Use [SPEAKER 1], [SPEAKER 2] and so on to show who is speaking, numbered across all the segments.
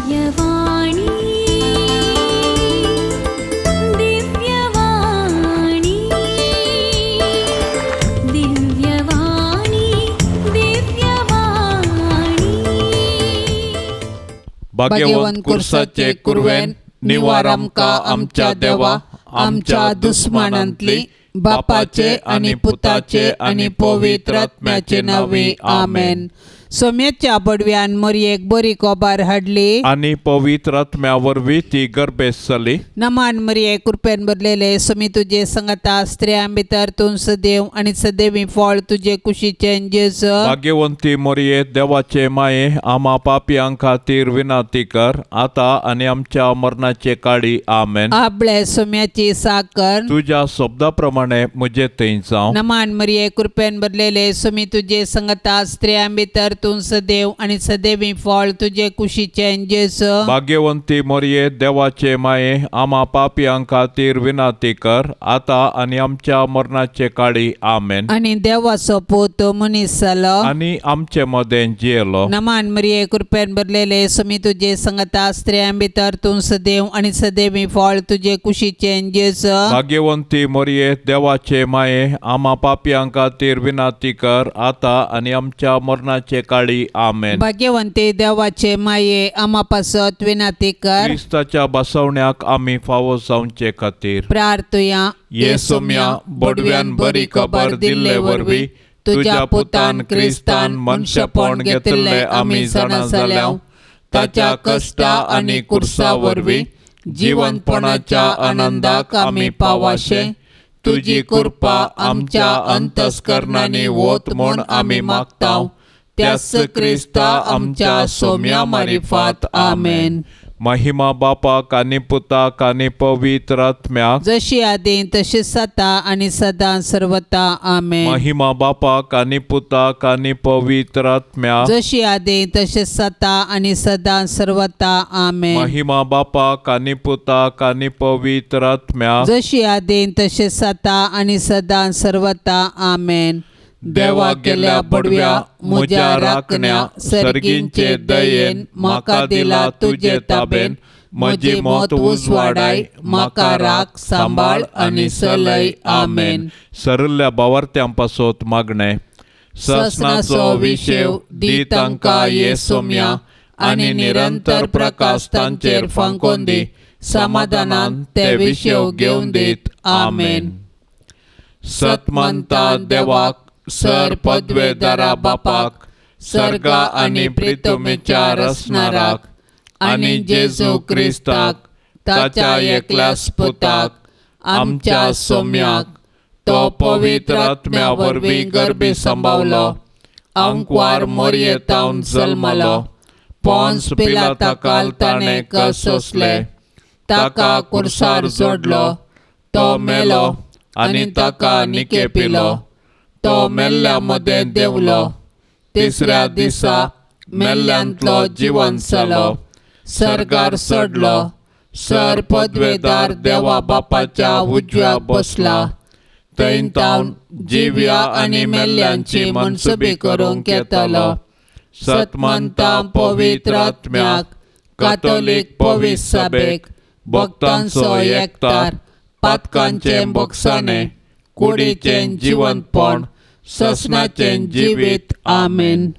[SPEAKER 1] दिव्यवाणी, दिव्यवाणी, दिव्यवाणी, दिव्यवाणी.
[SPEAKER 2] भाग्यवंत कुर्साचे कुरवेन निवार आमकां आमच्या देवा, आमच्या दुस्मानांतली, बापाचे आनी पुताचे आनी पवित्र आत्म्याचे नांवे, आमेन.
[SPEAKER 3] सोम्याच्या बडव्यान मोरयेक बरी कोबार हाडली
[SPEAKER 2] आनी पवित्र आत्म्या वरवीं ती गर्भेस्त जाली.
[SPEAKER 3] नमान मरिये, कृपेन भरलेले, सुमी तुजे संगता, स्त्रियां भितर तूं सदैव आनी सदैवी फळ तुजे कुशीचें जेजू.
[SPEAKER 2] भाग्यवंती मोरये, देवाचे माये, आमा पापयां खातीर विनंती कर, आतां आनी आमच्या मरणाचे काळी, आमेन.
[SPEAKER 3] आपले सोम्याची साकर.
[SPEAKER 2] तुज्या शब्दा प्रमाणे म्हजे थंय जावं.
[SPEAKER 3] नमान मरिये, कृपेन भरलेले, सुमी तुजे संगता, स्त्रियां भितर तूं सदैव आनी सदैवी फळ तुजे कुशीचें जेजू.
[SPEAKER 2] भाग्यवंती मोरये, देवाचे माये, आमा पापयां खातीर विनंती कर, आतां आनी आमच्या मरणाचे काळी, आमेन.
[SPEAKER 3] आनी देवाचो पूत मनीस जालो
[SPEAKER 2] आनी आमचे मदें जियेलो.
[SPEAKER 3] नमान मरिये, कृपेन भरलेले, सुमी तुजे संगता, स्त्रियां भितर तूं सदैव आनी सदैवी फळ तुजे कुशीचें जेजू.
[SPEAKER 2] भाग्यवंती मोरये, देवाचे माये, आमा पापयां खातीर विनंती कर, आतां आनी आमच्या मरणाचे काळी, आमेन.
[SPEAKER 3] भाग्यवंती देवाचे माये, आमा पासत विनंती कर.
[SPEAKER 2] क्रिस्ताच्या बसवण्याक आमी फावो जावचे खातीर
[SPEAKER 3] प्रार्थुया.
[SPEAKER 2] ये सोम्या, बडव्यान बरी खबर दिल्ले वरवीं तुज्या पुतान क्रिस्तान मनशेपण घेतिल्लें आमी जाणा जाल्या. ताच्या कश्टा आनी कुर्सा वरवीं जिवनपणाच्या आनंदाक आमी पावाशे तुजी कृपा आमच्या अंतस्करणांनी वत म्हूण आमी मागता, त्याच क्रिस्ता आमच्या सोम्या मारिफात, आमेन. महिमा बापाक आनी पुताक आनी पवित्र आत्म्याक,
[SPEAKER 3] जशी आदी तशी सता आनी सदां सर्वता, आमेन.
[SPEAKER 2] महिमा बापाक आनी पुताक आनी पवित्र आत्म्याक,
[SPEAKER 3] जशी आदी तशी सता आनी सदां सर्वता, आमेन.
[SPEAKER 2] महिमा बापाक आनी पुताक आनी पवित्र आत्म्याक,
[SPEAKER 3] जशी आदी तशी सता आनी सदां सर्वता, आमेन.
[SPEAKER 2] देवा गेल्या बडव्या म्हज्या राखण्या, सर्गींचे दयेन म्हाका दिला तुजे ताबेन, म्हजी मत उजवाडाय, म्हाका राख, सांबाळ आनी सलय, आमेन. सरल्या बावार्थ्यां पासत मागणें. ससनाचो विशेव दी तांकां ये सोम्या, आनी निरंतर प्रकाश तांचेर फांकोन दी, समाधानान ते विशेव घेवन दीत, आमेन. सतमंता देवाक, सर पदवेदारा बापाक, सर्गा आनी प्रितमेच्या रसणाराक, आनी जेजू क्रिस्ताक ताच्या एकल्याच पुताक, आमच्या सोम्याक, तो पवित्र आत्म्या वरवीं गर्भी सांबावलो, आंकवार मोरयेतावन जल्मलो, पोन्स पिलाता ताणें कस सोंसले, ताका कुर्सार जोडलो, तो मेलो आनी ताका निकेपिलो, तो मेल्ल्या मदें देंवलो, तिसऱ्या दिसा मेल्ल्यांतलो जिवन जालो, सर्गार चडलो, सर पदवेदार देवा बापाच्या उजव्या बसला, थंय तावन जिव्या आनी मेल्ल्यांची मनसुबी करूंक येतलो. सतमंता पवित्र आत्म्याक, कातोलीक पवित्र सभेक, भक्तांचो एकतार, पातकांचें बोगसाणें, कुडीचें जिवंतपण, ससनाचें जिवीत, आमेन.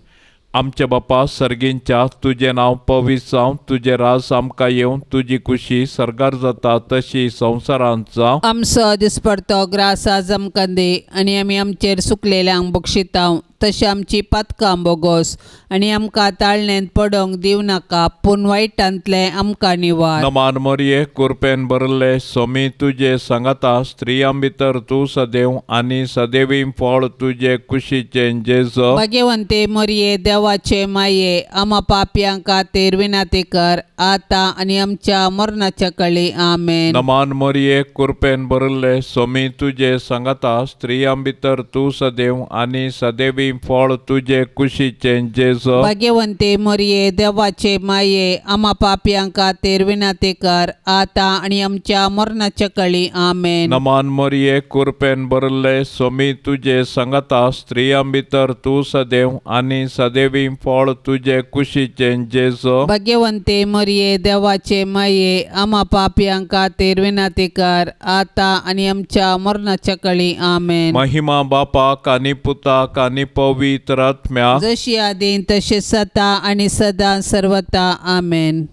[SPEAKER 2] आमच्या बापा सर्गींच्या, तुजें नांव पवित्र जावं, तुजें राज आमकां येवं, तुजी खुशी सर्गार जाता तशी संवसारांत जावं.
[SPEAKER 3] आमचो दिसपडतो ग्रास आज आमकां दी, आनी आमी आमचेर सुकलेल्यांक बक्षितांव, तशें आमची पातकां बोगोस, आनी आमकां ताळणेंत पडोंक दिवं नाका, पूण वायटांतलें आमकां निवार.
[SPEAKER 2] नमान मोरये, कुरपेन भरले, सोमी तुजे सांगाता, स्त्रियां भितर तूं सदैव आनी सदैवी फळ तुजे कुशीचें जेजो.
[SPEAKER 3] भाग्यवंते मोरये, देवाचे माये, आमा पापयां खातीर विनंती कर, आतां आनी आमच्या मरणाच्या कळी, आमेन.
[SPEAKER 2] नमान मोरये, कुरपेन भरले, सोमी तुजे सांगाता, स्त्रियां भितर तूं सदैव आनी सदैवी सदेवी फळ तुजे कुशीचें जेजो.
[SPEAKER 3] भाग्यवंते मरिये, देवाचे माये, आमा पापयां खातीर विनंती कर, आतां आनी आमच्या मरणाच्या कळी. आमेन.
[SPEAKER 2] नमान मोरये, कुरपेन भरले, सोमी तुजे सांगाता, स्त्रियां भितर तूं सदैव आनी सदैवी फळ तुजे कुशीचें जेजो.
[SPEAKER 3] भाग्यवंते मरिये, देवाचे माये, आमा पापयां खातीर विनंती कर, आतां आनी आमच्या मरणाच्या कळी. आमेन.
[SPEAKER 2] महिमा बापाक आनी पुताक आनी पवित्र आत्म्याक,
[SPEAKER 3] जशी आदीं तशी सता आनी सदां सर्वता. आमेन.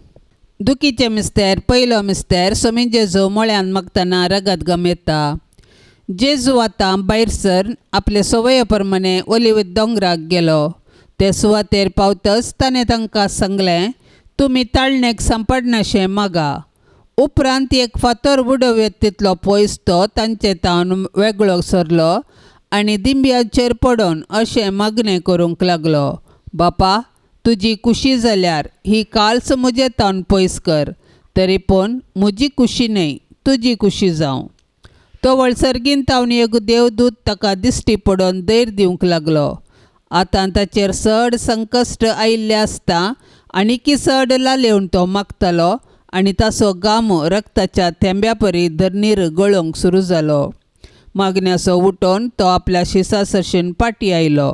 [SPEAKER 3] दुखीचे मिस्तेर. पयलो मिस्तेर. सोमी जेजू मोळ्यान मागतना रगत गमयता. जेजू आतां भायर सर आपले सवये प्रमाणे ओलिव दोंगराक गेलो. ते सुवातेर पावतच ताणें तांकां सांगलें, तुमी ताळणेक सांपडनाशें मागा. उपरांत एक फातर उडोवयत तितलो पयस तो तांचे तावन वेगळो सरलो आनी दिंब्याचेर पडून अशें मागणें करूंक लागलो, बापा, तुजी कुशी जाल्यार ही काल्स म्हजे तावन पयस कर, तरी पूण म्हजी कुशी न्हय, तुजी कुशी जावं. तो वळसर्गीन तावन एक देवदूत ताका दिश्टी पडून धैर्य दिवंक लागलो. आतां ताचेर चड संकश्ट आयिल्लें आसता आनीकी चड लालेवन तो मागतालो आनी ताचो गाम रक्ताच्या थेंब्या परी धरणीर गळोवंक सुरू जालो. मागण्याचो उठोवन तो आपल्या शिसा सरशीन पाटी आयलो.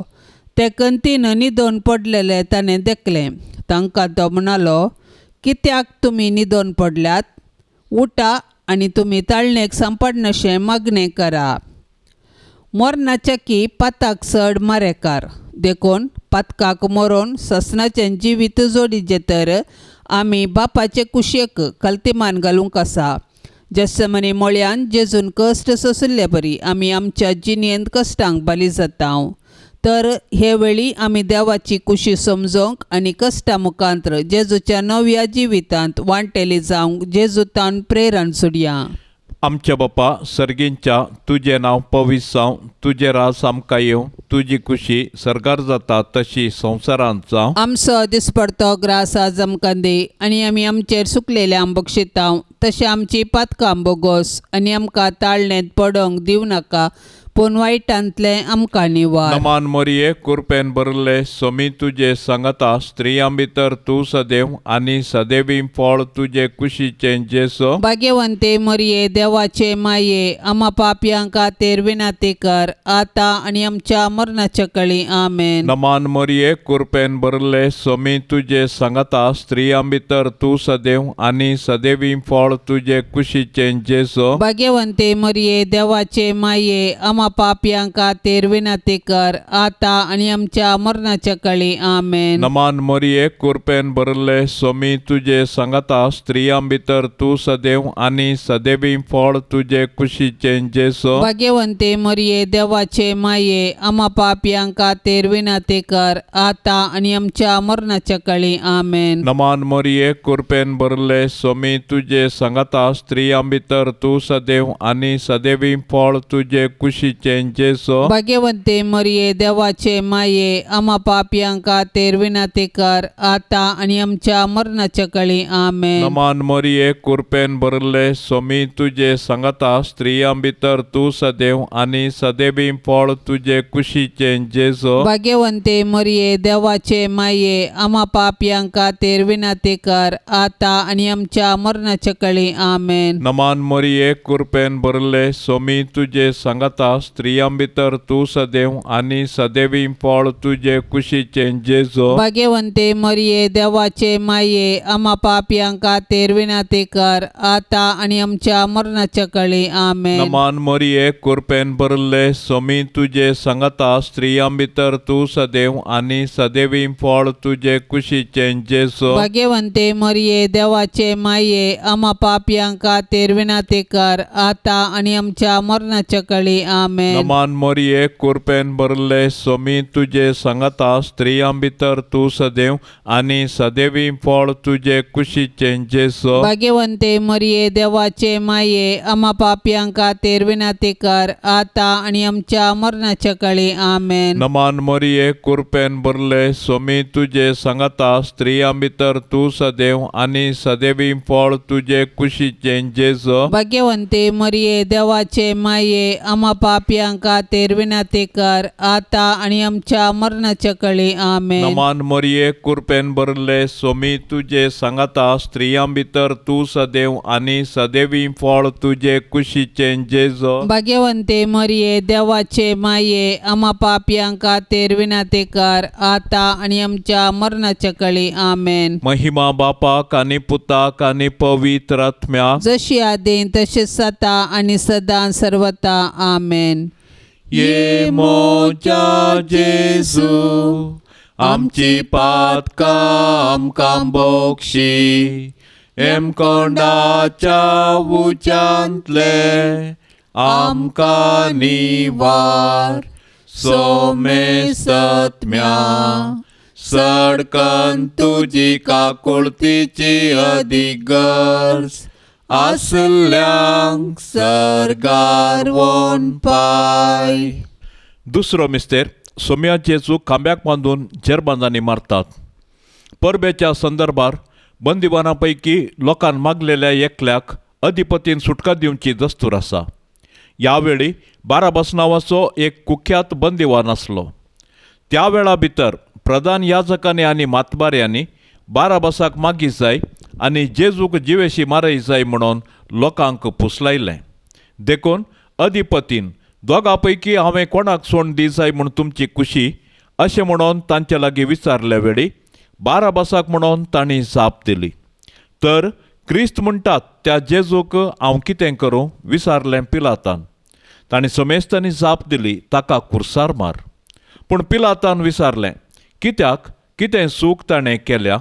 [SPEAKER 3] ते कंतीन न्हिदोन पडलेले ताणें देखलें. तांकां तो म्हणालो, कित्याक तुमी न्हिदोन पडल्यात? उठा आनी तुमी ताळणेक सांपडनाशें मागणें करा. मरणाच्या की पाताक चड मारेकार, देखून पातकाक मरोन ससनाचें जिवीत जोडीचें तर आमी बापाचे कुशेक कल्तिमान घालूंक आसा. जसमनी मोळयान जेजून कश्ट सोंशिल्ले परी आमी आमच्या जिणेंत कश्टांक बली जाता. तर हे वेळी आमी देवाची कुशी समजोवंक आनी कश्टा मुखांत्र जेजूच्या नव्या जिवितांत वांटेली जावंक जेजूतान प्रेरण सोडया.
[SPEAKER 2] आमच्या बापा सर्गींच्या, तुजें नांव पवित्र जावं, तुजें राज आमकां येवं, तुजी कुशी सर्गार जाता तशी संवसारांत जावं.
[SPEAKER 3] आमचो दिसपडतो ग्रास आज आमकां दी आनी आमी आमचेर सुकलेल्या बक्षितांव तशें आमची पातकां बोगोस आनी आमकां ताळणेंत पडोवंक दिवं नाका, पूण वायटांतलें आमकां निवार.
[SPEAKER 2] नमान मोरये, कुरपेन भरले, सोमी तुजे सांगाता, स्त्रियां भितर तूं सदैव आनी सदैवी फळ तुजे कुशीचें जेजो.
[SPEAKER 3] भाग्यवंते मरिये, देवाचे माये, आमा पापयां खातीर विनंती कर, आतां आनी आमच्या मरणाच्या कळी. आमेन.
[SPEAKER 2] नमान मोरये, कुरपेन भरले, सोमी तुजे सांगाता, स्त्रियां भितर तूं सदैव आनी सदैवी फळ तुजे कुशीचें जेजो.
[SPEAKER 3] भाग्यवंते मरिये, देवाचे माये, आमा पापयां खातीर विनंती कर, आतां आनी आमच्या मरणाच्या कळी. आमेन.
[SPEAKER 2] नमान मोरये, कुरपेन भरले, सोमी तुजे सांगाता, स्त्रियां भितर तूं सदैव आनी सदैवी फळ तुजे कुशीचें जेजो.
[SPEAKER 3] भाग्यवंते मरिये, देवाचे माये, आमा पापयां खातीर विनंती कर, आतां आनी आमच्या मरणाच्या कळी. आमेन.
[SPEAKER 2] नमान मोरये, कुरपेन भरले, सोमी तुजे सांगाता, स्त्रियां भितर तूं सदैव आनी सदैवी फळ तुजे कुशीचें जेजो.
[SPEAKER 3] भाग्यवंते मरिये, देवाचे माये, आमा पापयां खातीर विनंती कर, आतां आनी आमच्या मरणाच्या कळी. आमेन.
[SPEAKER 2] नमान मोरये, कुरपेन भरले, सोमी तुजे सांगाता, स्त्रियां भितर तूं सदैव आनी सदैवी फळ तुजे कुशीचें जेजो.
[SPEAKER 3] भाग्यवंते मरिये, देवाचे माये, आमा पापयां खातीर विनंती कर, आतां आनी आमच्या मरणाच्या कळी. आमेन.
[SPEAKER 2] नमान मोरये, कुरपेन भरले, सोमी तुजे सांगाता, स्त्रियां भितर तूं सदैव आनी सदैवी फळ तुजे कुशीचें जेजो.
[SPEAKER 3] भाग्यवंते मरिये, देवाचे माये, आमा पापयां खातीर विनंती कर, आतां आनी आमच्या मरणाच्या कळी. आमेन.
[SPEAKER 2] नमान मोरये, कुरपेन भरले, सोमी तुजे सांगाता, स्त्रियां भितर तूं सदैव आनी सदैवी फळ तुजे कुशीचें जेजो.
[SPEAKER 3] भाग्यवंते मरिये, देवाचे माये, आमा पापयां खातीर विनंती कर, आतां आनी आमच्या मरणाच्या कळी. आमेन.
[SPEAKER 2] नमान मोरये, कुरपेन भरले, सोमी तुजे सांगाता, स्त्रियां भितर तूं सदैव आनी सदैवी फळ तुजे कुशीचें जेजो.
[SPEAKER 3] भाग्यवंते मरिये, देवाचे माये, आमा पापयां खातीर विनंती कर, आतां आनी आमच्या मरणाच्या कळी. आमेन.
[SPEAKER 2] नमान मोरये, कुरपेन भरले, सोमी तुजे सांगाता, स्त्रियां भितर तूं सदैव आनी सदैवी फळ तुजे कुशीचें जेजो.
[SPEAKER 3] भाग्यवंते मरिये, देवाचे माये, आमा पापयां पापयां खातीर विनंती कर आतां आनी आमच्या मरणाच्या कळी. आमेन.
[SPEAKER 2] नमान मरिये, कुरपेन भरले, सोमी तुजे सांगाता, स्त्रियां भितर तूं सदैव आनी सदैवी फळ तुजे कुशीचें जेजो.
[SPEAKER 3] भाग्यवंते मरिये, देवाचे माये, आमा पापयां खातीर विनंती कर आतां आनी आमच्या मरणाच्या कळी. आमेन.
[SPEAKER 2] महिमा बापाक आनी पुताक आनी पवित्र आत्म्याक,
[SPEAKER 3] जशी आदीं तशें सता आनी सदां सर्वता. आमेन.
[SPEAKER 2] ये मोजा जेजू, आमची पातकां आमकां बोक्षी, हेमकोंडाच्या उच्यांतले आमकां निवार, सोमेसत्म्या सडकन तुजी काकुळतीची अदीक गरज आसल्यांक सर्गार वोन पाय. दुसरो मिस्तेर. सोम्या जेजूक खांब्याक बांदून जेरबांदांनी मारतात. परबेच्या संदर्भार बंदिवाना पैकी लोकान मागलेल्या एकल्याक अधिपतीन सुटका दिवची दस्तूर आसा. ह्या वेळी बाराबस नांवाचो एक कुख्यात बंदिवान आसलो. त्या वेळा भितर प्रधान याजकांनी आनी मातबाऱ्यांनी बाराबसाक मागी जाय आनी जेजूक जिवेशी मारय जाय म्हणून लोकांक पुसलायलें. देखून अधिपतीन दोगां पैकी हांवें कोणाक सोण दी जाय म्हूण तुमची खुशी अशें म्हणून तांचे लागीं विचारले वेळी बाराबसाक म्हणून तांणी जाप दिली. तर क्रिस्त म्हणटात त्या जेजूक हांव कितें करूं विचारलें पिलातान. तांणी समेस्तांनी जाप दिली, ताका कुर्सार मार. पूण पिलातान विचारलें, कित्याक, कितें चूक ताणें केल्या?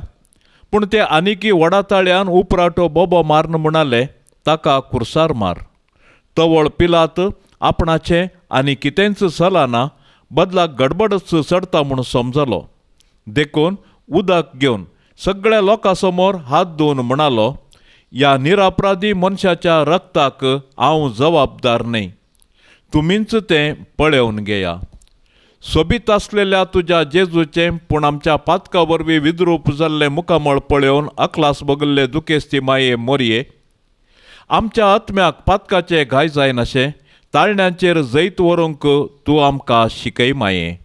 [SPEAKER 2] पूण ते आनिकी व्हडा ताळ्यान उपराटो बोबो मारून म्हणाले, ताका कुर्सार मार. तवळ पिलात आपणाचें आनी कितेंच चलना, बदलाक गडबडच चडता म्हूण समजलो. देखून उदक घेवन सगळ्या लोकां समोर हात धुवन म्हणालो, ह्या निरापराधी मनशाच्या रक्ताक हांव जबाबदार न्हय, तुमीच तें पळोवन घेया. सोबीत आसलेल्या तुज्या जेजूचें पूण आमच्या पातका वरवीं विद्रूप जाल्लें मुखामळ पळोवन अकलास बगल्ले दुखेस्ती माये मोरये, आमच्या आत्म्याक पातकाचे घाय जायनाशें ताळण्यांचेर जैत व्हरूंक तूं आमकां शिकय माये.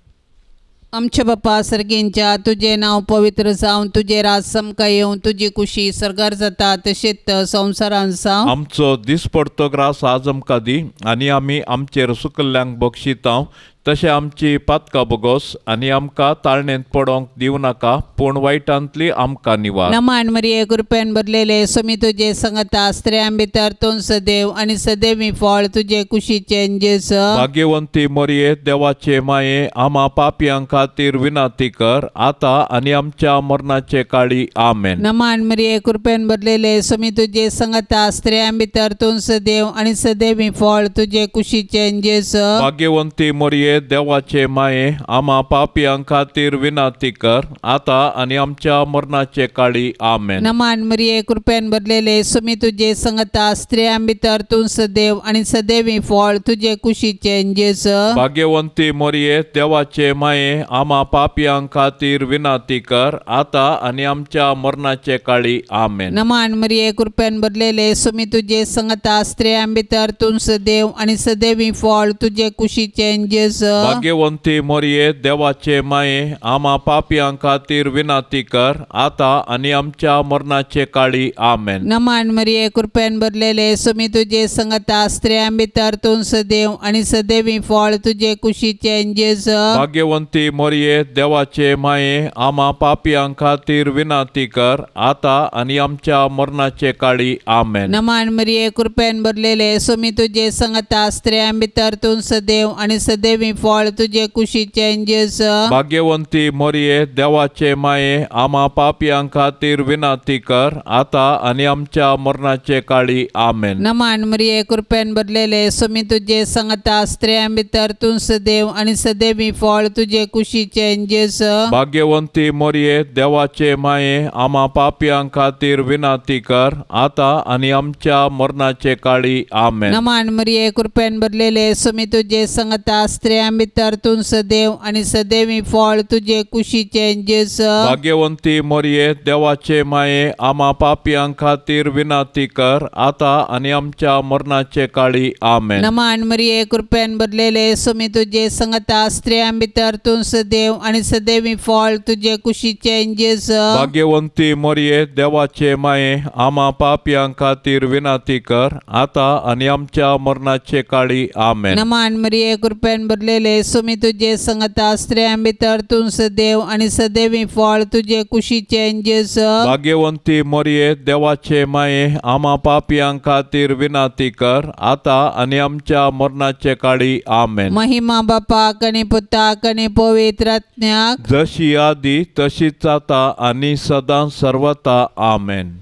[SPEAKER 3] आमच्या बापा सर्गींच्या, तुजें नांव पवित्र जावं, तुजें राज समकां येवं, तुजी कुशी सर्गार जाता तशेंच संवसारांत जावं.
[SPEAKER 2] आमचो दिसपडतो ग्रास आज आमकां दी आनी आमी आमचेर सुकल्ल्यांक बक्षितांव तशें आमची पातकां बोगोस आनी आमकां ताळणेंत पडोंक दिवं नाका, पूण वायटांतली आमकां निवार.
[SPEAKER 3] नमान मरिये, कृपेन भरलेले, स्वामी तुजे संगता, स्त्रियां भितर तूं सदैव आनी सदैवी फळ तुजे कुशीचें जेजू.
[SPEAKER 2] भाग्यवंती मरिये, देवाचे माये, आमा पापयां खातीर विनंती कर आतां आनी आमच्या मरणाचे काळी. आमेन.
[SPEAKER 3] नमान मरिये, कृपेन भरलेले, स्वामी तुजे संगता, स्त्रियां भितर तूं सदैव आनी सदैवी फळ तुजे कुशीचें जेजू.
[SPEAKER 2] भाग्यवंती मरिये, देवाचे माये, आमा पापयां खातीर विनंती कर आतां आनी आमच्या मरणाचे काळी. आमेन.
[SPEAKER 3] नमान मरिये, कृपेन भरलेले, स्वामी तुजे संगता, स्त्रियां भितर तूं सदैव आनी सदैवी फळ तुजे कुशीचें जेजू.
[SPEAKER 2] भाग्यवंती मरिये, देवाचे माये, आमा पापयां खातीर विनंती कर आतां आनी आमच्या मरणाचे काळी. आमेन.
[SPEAKER 3] नमान मरिये, कृपेन भरलेले, स्वामी तुजे संगता, स्त्रियां भितर तूं सदैव आनी सदैवी फळ तुजे कुशीचें जेजू.
[SPEAKER 2] भाग्यवंती मरिये, देवाचे माये, आमा पापयां खातीर विनंती कर आतां आनी आमच्या मरणाचे काळी. आमेन.
[SPEAKER 3] नमान मरिये, कृपेन भरलेले, स्वामी तुजे संगता, स्त्रियां भितर तूं सदैव आनी सदैवी फळ तुजे कुशीचें जेजू.
[SPEAKER 2] भाग्यवंती मरिये, देवाचे माये, आमा पापयां खातीर विनंती कर आतां आनी आमच्या मरणाचे काळी. आमेन.
[SPEAKER 3] नमान मरिये, कृपेन भरलेले, स्वामी तुजे संगता, स्त्रियां भितर तूं सदैव आनी सदैवी फळ तुजे कुशीचें जेजू.
[SPEAKER 2] भाग्यवंती मरिये, देवाचे माये, आमा पापयां खातीर विनंती कर आतां आनी आमच्या मरणाचे काळी. आमेन.
[SPEAKER 3] नमान मरिये, कृपेन भरलेले, स्वामी तुजे संगता, स्त्रियां भितर तूं सदैव आनी सदैवी फळ तुजे कुशीचें जेजू.
[SPEAKER 2] भाग्यवंती मरिये, देवाचे माये, आमा पापयां खातीर विनंती कर आतां आनी आमच्या मरणाचे काळी. आमेन.
[SPEAKER 3] नमान मरिये, कृपेन भरलेले, स्वामी तुजे संगता, स्त्रियां स्त्रियां भितर तूं सदैव आनी सदैवी फळ तुजे कुशीचें जेजू.
[SPEAKER 2] भाग्यवंती मोरये, देवाचे माये, आमा पापयां खातीर विनंती कर, आता आनी आमच्या मरणाचे काळी. आमेन.
[SPEAKER 3] नमान मरिये, कृपेन भरलेले, सुमी तुजे संगता, स्त्रियां भितर तूं सदैव आनी सदैवी फळ तुजे कुशीचें जेजू.
[SPEAKER 2] भाग्यवंती मोरये, देवाचे माये, आमा पापयां खातीर विनंती कर, आता आनी आमच्या मरणाचे काळी. आमेन.
[SPEAKER 3] नमान मरिये, कृपेन भरलेले, सुमी तुजे संगता, स्त्रियां भितर तूं सदैव आनी सदैवी फळ तुजे कुशीचें जेजू.
[SPEAKER 2] भाग्यवंती मोरये, देवाचे माये, आमा पापयां खातीर विनंती कर, आता आनी आमच्या मरणाचे काळी. आमेन.
[SPEAKER 3] महिमा बापाक आनी पुताक आनी पवित्र आत्म्याक,
[SPEAKER 2] जशी आदी तशीच आता आनी सदां सर्वता. आमेन.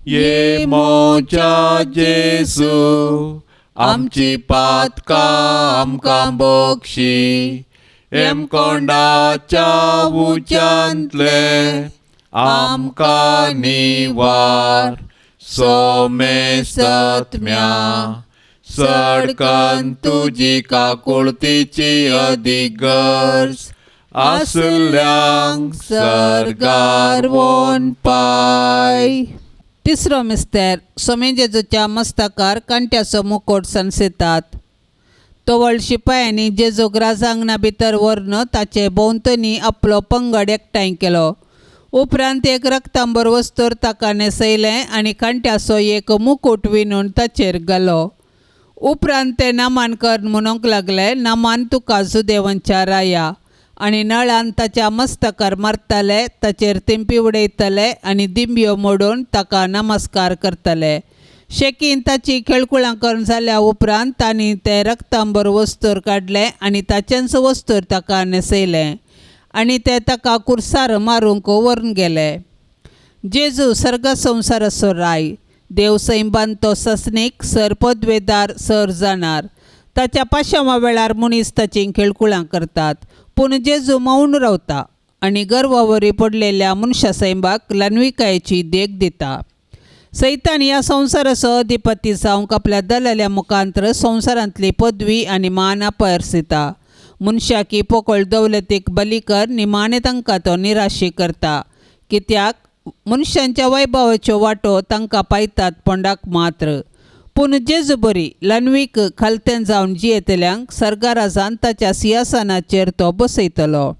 [SPEAKER 2] ये मोजा जेजू, आमची पातकां आमकां बक्षी, हेमकोंडाच्या उच्यांतले आमकां निवार, सोमे सत्म्या सडकन तुजी काकुळतीची अदीक गरज आसल्यांक सर्गार वोन पाय.
[SPEAKER 3] तिसरो मिस्तेर. सोमे जेजूच्या मस्तकार कांट्याचो मुकोट सनसेतात. तवळ शिपायांनी जेजूक राजांगणा भितर व्हरून ताचे भोंवतणी आपलो पंगड एकठांय केलो. उपरांत एक रक्तांबर वस्तूर ताका न्हेसयलें आनी कांट्याचो एक मुकूट विणून ताचेर घालो. उपरांत ते नामान कर म्हणूंक लागले, नामान तुका जुदेवांच्या राया. आनी नळान ताच्या मस्तकार मारताले, ताचेर तिंपी उडयताले आनी दिंब्यो मोडून ताका नमस्कार करताले. शेकीन ताची खेळकुळां करून जाल्या उपरांत तांणी तें रक्तांबर वस्तूर काडलें आनी ताचेंच वस्तूर ताका न्हेसयलें आनी ते ताका कुर्सार मारूंक व्हरून गेले. जेजू सर्ग संवसाराचो राय. देव सैंबान तो ससनीक सर पदवेदार सर जाणार. ताच्या पाशांवा वेळार मनीस ताचीं खेळकुळां करतात, पूण जेजू मौन रावता आनी गर्वावरी पडलेल्या मनशा सैंबाक ल्हानविकायेची देख दिता. सैतान ह्या संवसाराचो अधिपती जावंक आपल्या दलाल्या मुखांतर संवसारांतली पदवी आनी मान अपहरसिता. मनशाक ही पोकळ दौलतीक बली कर निमाणें तांकां तो निराशी करता, कित्याक मनशांच्या वैभवाच्यो वाटो तांकां पायतात पोंडाक मात्र. पूण जेजू बरी ल्हानवीक खालतेन जावन जियेतल्यांक सर्गाराजान ताच्या सिंहासनाचेर तो बसयतलो.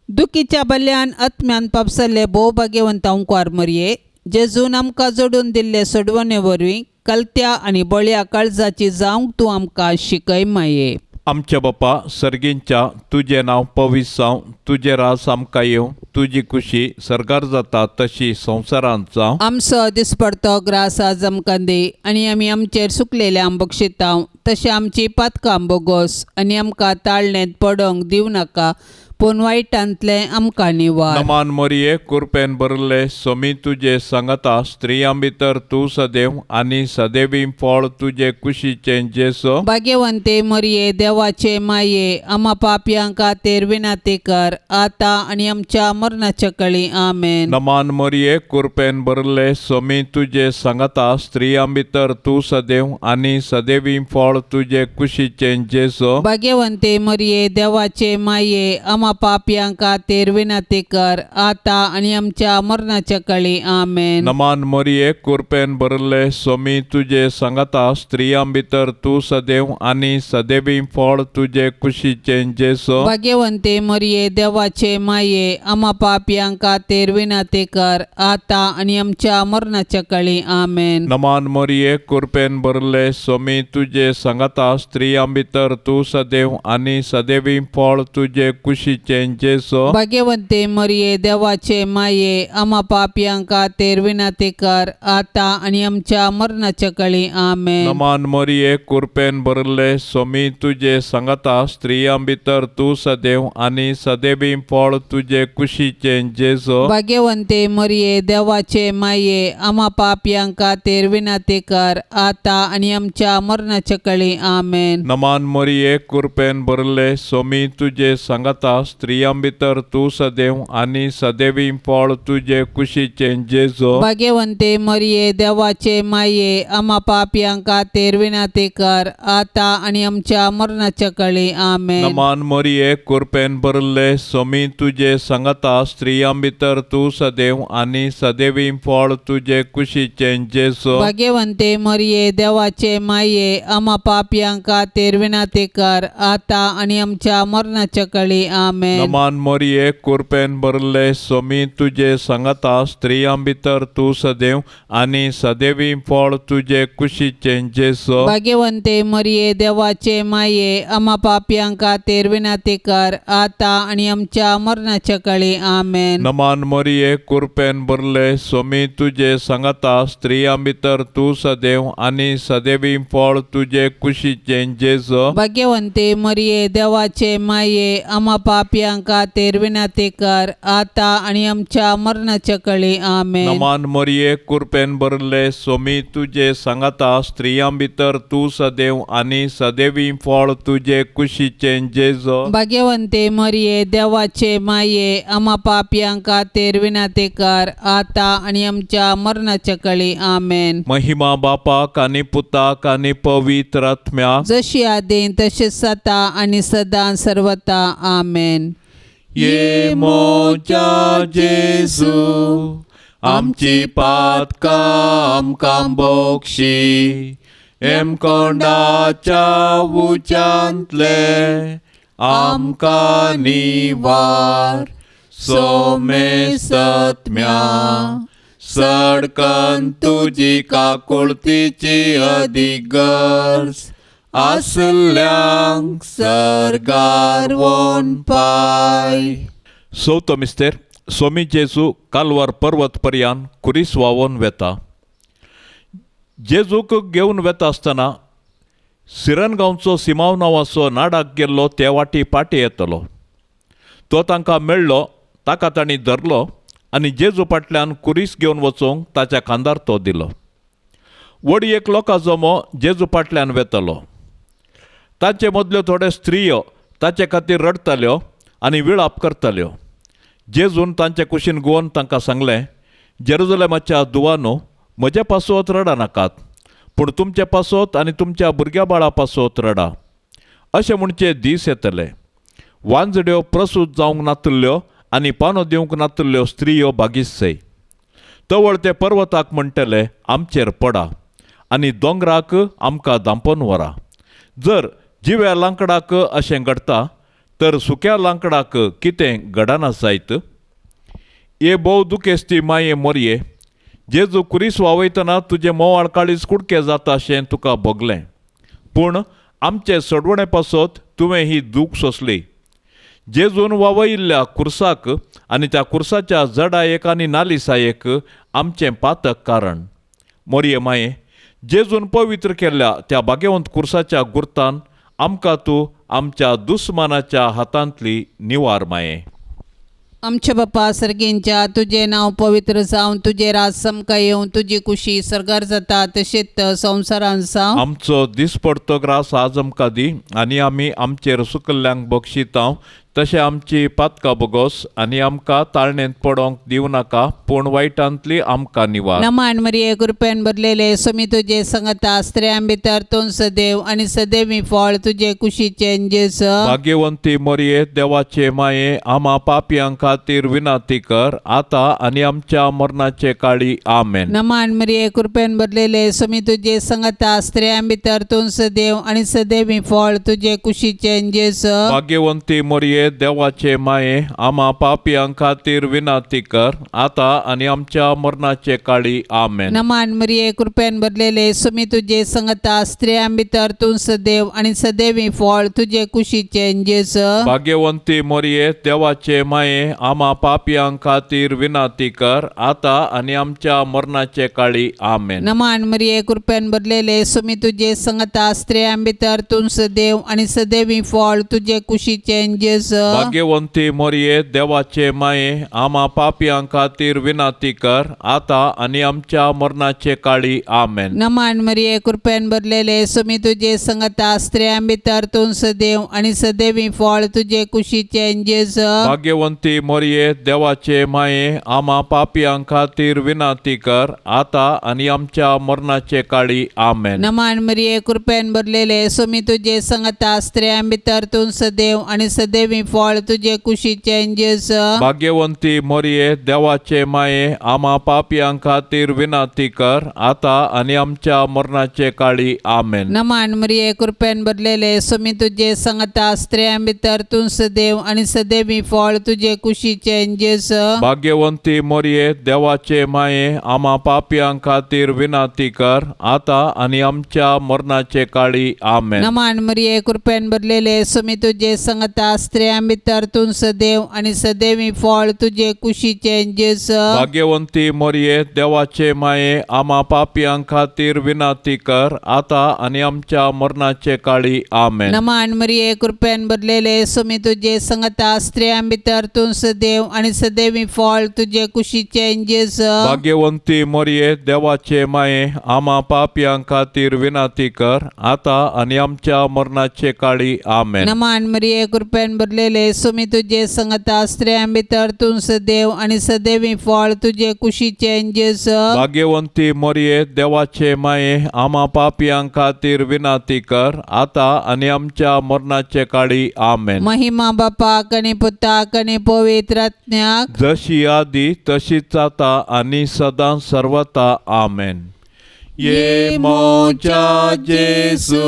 [SPEAKER 3] दुखीच्या बल्यान आत्म्यान पापसल्ले भोव भाग्यवंत अंकुर मरये, जेजून आमकां जोडून दिल्ले सोडवणे वरवीं कलत्या आनी बळया काळजाची जावंक तूं आमकां शिकय माये.
[SPEAKER 2] आमच्या बापा सर्गींच्या, तुजें नांव पवित्र जावं, तुजें रास आमकां येवं, तुजी खुशी सर्गार जाता तशी संवसारांत जावं.
[SPEAKER 3] आमचो दिसपडतो ग्रास आज आमकां दी आनी आमी आमचेर सुकलेल्यांक बक्षितांव तशें आमची पातकां बोगोस आनी आमकां ताळणेंत पडोंक दिवं नाका, पूण वायटांतलें आमकां निवार.
[SPEAKER 2] नमान मोरये, कुरपेन भरले, सोमी तुजे सांगता, स्त्रियां भितर तूं सदैव आनी सदैवी फळ तुजे कुशीचें जेसो.
[SPEAKER 3] भाग्यवंते मरये, देवाचे माये, आमा पापयां खातीर विनंती कर, आतां आनी आमच्या मरणाच्या कळी. आमेन.
[SPEAKER 2] नमान मोरये, कुरपेन भरले, सोमी तुजे सांगता, स्त्रियां भितर तूं सदैव आनी सदैवी फळ तुजे कुशीचें जेसो.
[SPEAKER 3] भाग्यवंते मरये, देवाचे माये, आमा पापयां खातीर विनंती कर, आतां आनी आमच्या मरणाच्या कळी. आमेन.
[SPEAKER 2] नमान मोरये, कुरपेन भरले, सोमी तुजे सांगता, स्त्रियां भितर तूं सदैव आनी सदैवी फळ तुजे कुशीचें जेसो.
[SPEAKER 3] भाग्यवंते मरये, देवाचे माये, आमा पापयां खातीर विनंती कर, आतां आनी आमच्या मरणाच्या कळी. आमेन.
[SPEAKER 2] नमान मोरये, कुरपेन भरले, सोमी तुजे सांगता, स्त्रियां भितर तूं सदैव आनी सदैवी फळ तुजे कुशीचें जेसो.
[SPEAKER 3] भाग्यवंते मरये, देवाचे माये, आमा पापयां खातीर विनंती कर, आतां आनी आमच्या मरणाच्या कळी. आमेन.
[SPEAKER 2] नमान मोरये, कुरपेन भरले, सोमी तुजे सांगता, स्त्रियां भितर तूं सदैव आनी सदैवी फळ तुजे कुशीचें जेसो.
[SPEAKER 3] भाग्यवंते मरये, देवाचे माये, आमा पापयां खातीर विनंती कर, आतां आनी आमच्या मरणाच्या कळी. आमेन.
[SPEAKER 2] नमान मोरये, कुरपेन भरले, सोमी तुजे सांगता, स्त्रियां भितर तूं सदैव आनी सदैवी फळ तुजे कुशीचें जेजो.
[SPEAKER 3] भाग्यवंते मरिये देवाचे माये आमा पापयां खातीर विनंती कर आता आनी आमच्या मरणाच्या कळी. आमेन.
[SPEAKER 2] नमान मोरये, कुरपेन भरले, सोमी तुजे सांगाता, स्त्रियां भितर तूं सदैव आनी सदैवी फळ तुजे कुशीचें जेजो.
[SPEAKER 3] भाग्यवंते मरिये देवाचे माये आमा पापयां खातीर विनंती कर आता आनी आमच्या मरणाच्या कळी. आमेन.
[SPEAKER 2] नमान मोरये, कुरपेन भरले, सोमी तुजे सांगाता, स्त्रियां भितर तूं सदैव आनी सदैवी फळ तुजे कुशीचें जेजो.
[SPEAKER 3] भाग्यवंते मरिये देवाचे माये आमा पापयां खातीर विनंती कर आता आनी आमच्या मरणाच्या कळी. आमेन.
[SPEAKER 2] नमान मोरये, कुरपेन भरले, सोमी तुजे सांगाता, स्त्रियां भितर तूं सदैव आनी सदैवी फळ तुजे कुशीचें जेजो.
[SPEAKER 3] भाग्यवंते मरिये देवाचे माये आमा पापयां खातीर विनंती कर आता आनी आमच्या मरणाच्या कळी. आमेन.
[SPEAKER 2] नमान मोरये, कुरपेन भरले, सोमी तुजे सांगाता, स्त्रियां भितर तूं सदैव आनी सदैवी फळ तुजे कुशीचें जेजो.
[SPEAKER 3] भाग्यवंते मरिये देवाचे माये आमा पापयां खातीर विनंती कर आता आनी आमच्या मरणाच्या कळी. आमेन.
[SPEAKER 2] महिमा बापाक आनी पुताक आनी पवित्र आत्म्याक,
[SPEAKER 3] जशी आदीं तशीच सता आनी सदां सर्वता. आमेन.
[SPEAKER 2] ये मोजा जेजू, आमची पातकां आमकां बोक्षी, हेमकोंडाच्या उच्यांतले आमकां निवार, सोमेसत्म्या सडकन तुजी काकुळतीची अदीक गरज आसल्यांक सर्गार वोन पाय. चवथो मिस्तेर. सोमी जेजू कालवार पर्वत पर्यान कुरीस व्हांवोन वेता. जेजूक घेवन वेता आसतना सिरन गांवचो सिमांव नांवाचो नाडाक गेल्लो ते वाटी पाटी येतलो. तो तांकां मेळ्ळो. ताका तांणी धरलो आनी जेजू फाटल्यान कुरीस घेवन वचूंक ताच्या खांदार तो दिलो. व्हड एक लोकां जमो जेजू फाटल्यान वेतलो. तांचे मदल्यो थोड्यो स्त्रियो ताचे खातीर रडटाल्यो आनी विळाप करताल्यो. जेजून तांचे कुशीन गोवन तांकां सांगलें, जेरुजलेमाच्या दुवानो, म्हजे पासत रडा नाकात, पूण तुमचे पासत आनी तुमच्या भुरग्या बाळा पासत रडा. अशें म्हणचे दीस येतले, वांजड्यो प्रसूत जावंक नातिल्ल्यो आनी पानो दिवंक नातिल्ल्यो स्त्रियो भागीसय. तवळ ते पर्वताक म्हणटले, आमचेर पडा, आनी दोंगराक आमकां धांपोन व्हरा. जर जिव्या लांकडाक अशें घडटा तर सुक्या लांकडाक कितें घडना जायत? हे भोव दुखेस्ती माये मोरये, जेजू कुरीस वावयतना तुजें मोवाळ काळीज कुडके जाता अशें तुका भोगलें, पूण आमचे सोडवणे पासत तुवें ही दूख सोंसली. जेजून वावयिल्ल्या कुर्साक आनी त्या कुर्साच्या जडायेक आनी नालिसायेक आमचें पातक कारण. मोरये माये, जेजून पवित्र केल्ल्या त्या भाग्यवंत कुर्साच्या गुर्तान आमकां तूं आमच्या दुस्मानाच्या हातांतली निवार माये.
[SPEAKER 3] आमच्या बापा सर्गींच्या, तुजें नांव पवित्र जावं, तुजें राज समकां येवं, तुजी कुशी सर्गार जाता तशेंच संवसारांत जावं.
[SPEAKER 2] आमचो दिसपडतो ग्रास आज आमकां दी, आनी आमी आमचेर सुकल्ल्यांक बक्षितांव तशें आमची पातकां बोगोस, आनी आमकां ताळणेंत पडोंक दिवं नाका, पूण वायटांतली आमकां निवार.
[SPEAKER 3] नमान मरिये, कृपेन भरलेले, स्वामी तुजे संगता, स्त्रियां भितर तूं सदैव आनी सदैवी फळ तुजे कुशीचें जेजू.
[SPEAKER 2] भाग्यवंती मोरये, देवाचे माये, आमा पापयां खातीर विनंती कर आता आनी आमच्या मरणाचे काळी. आमेन.
[SPEAKER 3] नमान मरिये, कृपेन भरलेले, स्वामी तुजे संगता, स्त्रियां भितर तूं सदैव आनी सदैवी फळ तुजे कुशीचें जेजू.
[SPEAKER 2] भाग्यवंती मोरये, देवाचे माये, आमा पापयां खातीर विनंती कर आता आनी आमच्या मरणाचे काळी. आमेन.
[SPEAKER 3] नमान मरिये, कृपेन भरलेले, स्वामी तुजे संगता, स्त्रियां भितर तूं सदैव आनी सदैवी फळ तुजे कुशीचें जेजू.
[SPEAKER 2] भाग्यवंती मोरये, देवाचे माये, आमा पापयां खातीर विनंती कर आता आनी आमच्या मरणाचे काळी. आमेन.
[SPEAKER 3] नमान मरिये, कृपेन भरलेले, स्वामी तुजे संगता, स्त्रियां भितर तूं सदैव आनी सदैवी फळ तुजे कुशीचें जेजू.
[SPEAKER 2] भाग्यवंती मोरये देवाचे माये आमा पापयां खातीर विनंती कर आता आनी आमच्या मरणाचे काळी. आमेन.
[SPEAKER 3] नमान मरिये, कृपेन भरलेले, सुमी तुझे संगता, स्त्रियां भितर तूं सदैव आनी सदैवी फळ तुजे कुशीचे जेजू.
[SPEAKER 2] भाग्यवंती मोरये देवाचे माये आमा पापयां खातीर विनंती कर आता आनी आमच्या मरणाचे काळी. आमेन.
[SPEAKER 3] नमान मरिये, कृपेन भरलेले, सुमी तुझे संगता, स्त्रियां भितर तूं सदैव आनी सदैवी फळ तुजे कुशीचे जेजू.
[SPEAKER 2] भाग्यवंती मोरये देवाचे माये आमा पापयां खातीर विनंती कर आता आनी आमच्या मरणाचे काळी. आमेन.
[SPEAKER 3] नमान मरिये, कृपेन भरलेले, सुमी तुझे संगता, स्त्रियां भितर तूं सदैव आनी सदैवी फळ तुजे कुशीचे जेजू.
[SPEAKER 2] भाग्यवंती मोरये देवाचे माये आमा पापयां खातीर विनंती कर आता आनी आमच्या मरणाचे काळी. आमेन.
[SPEAKER 3] नमान मरिये, कृपेन भरलेले, सुमी तुझे संगता, स्त्रियां भितर तूं सदैव आनी सदैवी फळ तुजे कुशीचे जेजू.
[SPEAKER 2] भाग्यवंती मोरये देवाचे माये आमा पापयां खातीर विनंती कर आता आनी आमच्या मरणाचे काळी. आमेन.
[SPEAKER 3] नमान मरिये, कृपेन भरलेले, सुमी तुझे संगता, स्त्रियां भितर तूं सदैव आनी सदैवी फळ तुजे कुशीचे जेजू.
[SPEAKER 2] भाग्यवंती मोरये देवाचे माये आमा पापयां खातीर विनंती कर आता आनी आमच्या मरणाचे काळी. आमेन.
[SPEAKER 3] नमान मरिये, कृपेन भरलेले, सुमी तुझे संगता, स्त्रियां भितर तूं सदैव आनी सदैवी फळ तुजे कुशीचे जेजू.
[SPEAKER 2] भाग्यवंती मोरये देवाचे माये आमा पापयां खातीर विनंती कर आता आनी आमच्या मरणाचे काळी. आमेन.
[SPEAKER 3] महिमा बापाक आनी पुताक आनी पवित्र आत्म्याक,
[SPEAKER 2] जशी आदी तशीच आता आनी सदां सर्वता. आमेन. ये मोजा जेसू,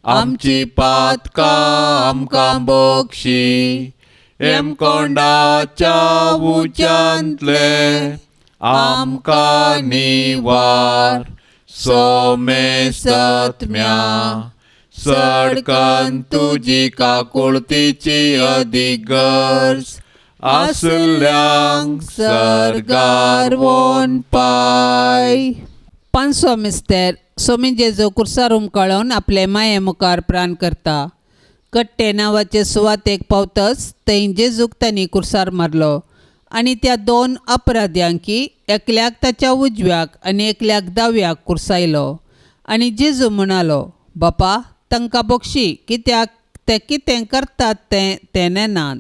[SPEAKER 2] आमची पातकां आमकां बक्षी, हेमकोंडाच्या उच्यांतले आमकां निवार, सोमेसत्म्या सडकन तुजी काकुळतीची अदीक गरज आसल्यांक सर्गार वोन पाय.
[SPEAKER 3] पांचवो मिस्तेर. सोमी जेजू कुर्सार हुमकळोवन आपले माये मुखार प्राण करता. कट्टे नांवाचे सुवातेक पावतच थंय जेजूक तांणी कुर्सार मारलो आनी त्या दोन अपराध्यांकी एकल्याक ताच्या उजव्याक आनी एकल्याक दाव्याक कुर्सायलो. आनी जेजू म्हणालो, बापा, तांकां बक्षी, कित्याक ते कितें करतात तें ते नेनात.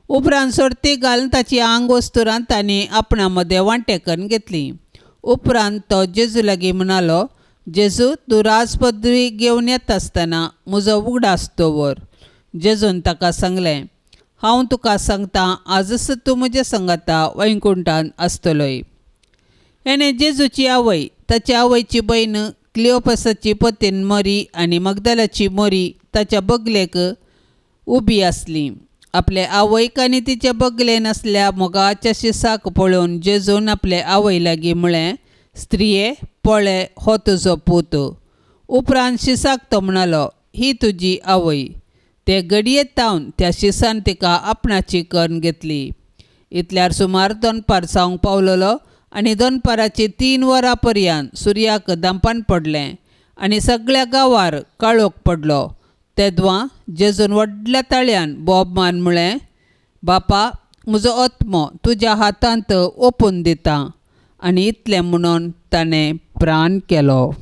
[SPEAKER 3] उपरांत सोडती घालून ताची आंग वस्तुरां तांणी आपणा मदें वांटे करून घेतली. उपरांत तो जेजू लागीं म्हणालो, जेजू, तूं राजपदवी घेवन येता आसतना म्हजो उगडास दवर. जेजून ताका सांगलें, हांव तुका सांगता, आजच तूं म्हज्या सांगाता वैकुंठान आसतलोय. हेणें जेजूची आवय, ताच्या आवयची भयण क्लियोपसाची पतीन मरी आनी मगदलाची मरी ताच्या बगलेक उबी आसली. आपले आवयक आनी तिच्या बगलेन आसल्या मोगाच्या शिसाक पळोवन जेजून आपले आवय लागीं म्हळें, स्त्रिये, पळय हो तुजो पूत. उपरांत शिसाक तो म्हणालो, ही तुजी आवय. ते घडयेत तावन त्या शिसान तिका आपणाची करून घेतली. इतल्यार सुमार दनपार जावंक पावलेलो आनी दनपाराची 3 वरां पर्यंत सुर्याक दांपान पडलें आनी सगळ्या गांवार काळोख पडलो. तेदवां जेजून व्हडल्या ताळ्यान बोब मान म्हळें, बापा, म्हजो आत्मो तुज्या हातांत ओपून दिता. आनी इतलें म्हणून ताणें प्राण केलो.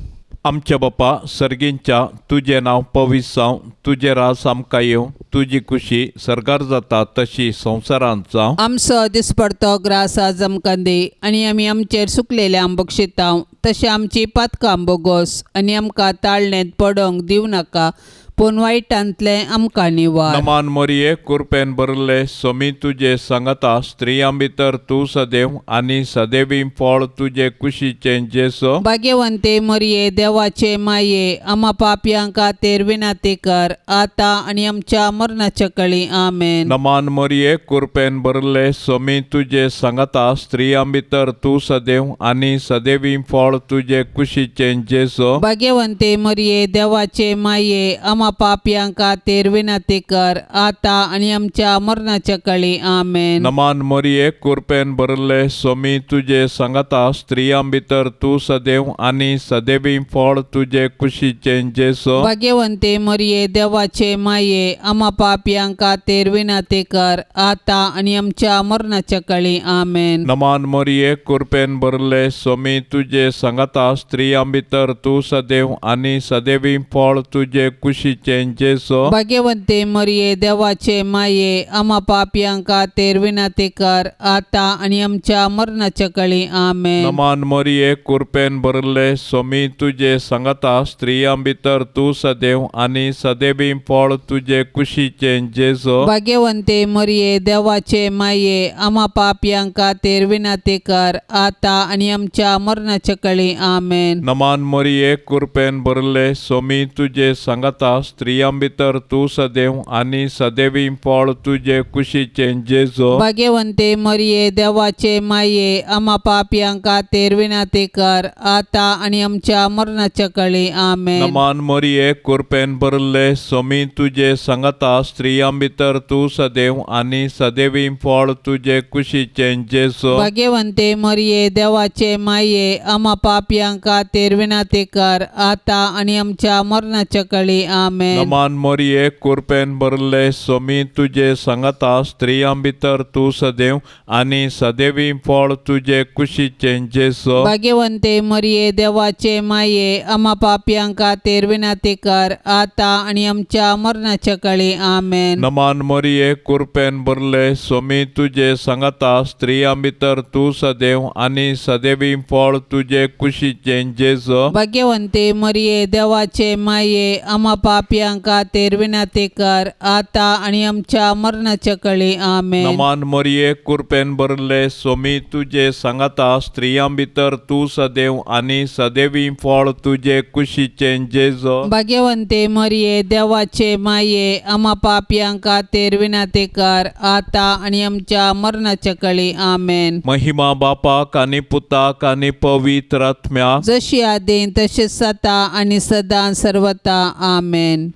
[SPEAKER 2] आमच्या बापा सर्गींच्या, तुजें नांव पवित्र जावं, तुजें राज आमकां येवं, तुजी खुशी सर्गार जाता तशी संवसारांत जावं.
[SPEAKER 3] आमचो दिसपडतो ग्रास आज आमकां दी आनी आमी आमचेर सुकलेल्यांक बक्षितांव तशें आमची पातकां बोगोस आनी आमकां ताळणेंत पडोंक दिवं नाका, पूण वायटांतलें आमकां निवार.
[SPEAKER 2] नमान मोरये, कुरपेन भरले, सोमी तुजे सांगता, स्त्रियां भितर तूं सदैव आनी सदैवी फळ तुजे कुशीचें जेसो.
[SPEAKER 3] भाग्यवंते मरिये, देवाचे माये, आमा पापयां खातीर विनंती कर आतां आनी आमच्या मरणाच्या कळी. आमेन.
[SPEAKER 2] नमान मोरये, कुरपेन भरले, सोमी तुजे सांगता, स्त्रियां भितर तूं सदैव आनी सदैवी फळ तुजे कुशीचें जेसो.
[SPEAKER 3] भाग्यवंते मरिये, देवाचे माये, आमा आमा पापयां खातीर विनंती कर आतां आनी आमच्या मरणाच्या कळी. आमेन.
[SPEAKER 2] नमान मोरये, कुरपेन भरले, सोमी तुजे सांगाता, स्त्रियां भितर तूं सदैव आनी सदैवी फळ तुजे कुशीचें जेजू.
[SPEAKER 3] भाग्यवंते मरिये, देवाचे माये, आमा पापयां खातीर विनंती कर आतां आनी आमच्या मरणाच्या कळी. आमेन.
[SPEAKER 2] नमान मोरये, कुरपेन भरले, सोमी तुजे सांगाता, स्त्रियां भितर तूं सदैव आनी सदैवी फळ तुजे कुशीचें जेजू.
[SPEAKER 3] भाग्यवंते मरिये, देवाचे माये, आमा पापयां खातीर विनंती कर आतां आनी आमच्या मरणाच्या कळी. आमेन.
[SPEAKER 2] नमान मोरये, कुरपेन भरले, सोमी तुजे सांगाता, स्त्रियां भितर तूं सदैव आनी सदैवी फळ तुजे कुशीचें जेजू.
[SPEAKER 3] भाग्यवंते मरिये, देवाचे माये, आमा पापयां खातीर विनंती कर आतां आनी आमच्या मरणाच्या कळी. आमेन.
[SPEAKER 2] नमान मोरये, कुरपेन भरले, सोमी तुजे सांगाता, स्त्रियां भितर तूं सदैव आनी सदैवी फळ तुजे कुशीचें जेजू.
[SPEAKER 3] भाग्यवंते मरिये, देवाचे माये, आमा पापयां खातीर विनंती कर आतां आनी आमच्या मरणाच्या कळी. आमेन.
[SPEAKER 2] नमान मोरये, कुरपेन भरले, सोमी तुजे सांगाता, स्त्रियां भितर तूं सदैव आनी सदैवी फळ तुजे कुशीचें जेजू.
[SPEAKER 3] भाग्यवंते मरिये, देवाचे माये, आमा पापयां खातीर विनंती कर आतां आनी आमच्या मरणाच्या कळी. आमेन.
[SPEAKER 2] नमान मोरये, कुरपेन भरले, सोमी तुजे सांगाता, स्त्रियां भितर तूं सदैव आनी सदैवी फळ तुजे कुशीचें जेजू.
[SPEAKER 3] भाग्यवंते मरिये, देवाचे माये, आमा पापयां खातीर विनंती कर आतां आनी आमच्या मरणाच्या कळी. आमेन.
[SPEAKER 2] नमान मोरये, कुरपेन भरले, सोमी तुजे सांगाता, स्त्रियां भितर तूं सदैव आनी सदैवी फळ तुजे कुशीचें जेजू.
[SPEAKER 3] भाग्यवंते मरिये, देवाचे माये, आमा पापयां खातीर विनंती कर आतां आनी आमच्या मरणाच्या कळी. आमेन.
[SPEAKER 2] नमान मोरये, कुरपेन भरले, सोमी तुजे सांगाता, स्त्रियां भितर तूं सदैव आनी सदैवी फळ तुजे कुशीचें जेजू.
[SPEAKER 3] भाग्यवंते मरिये, देवाचे माये, आमा पापयां खातीर विनंती कर आतां आनी आमच्या मरणाच्या कळी. आमेन.
[SPEAKER 2] महिमा बापाक आनी पुताक आनी पवित्र आत्म्याक,
[SPEAKER 3] जशी आदीं तशी सता आनी सदां सर्वता. आमेन.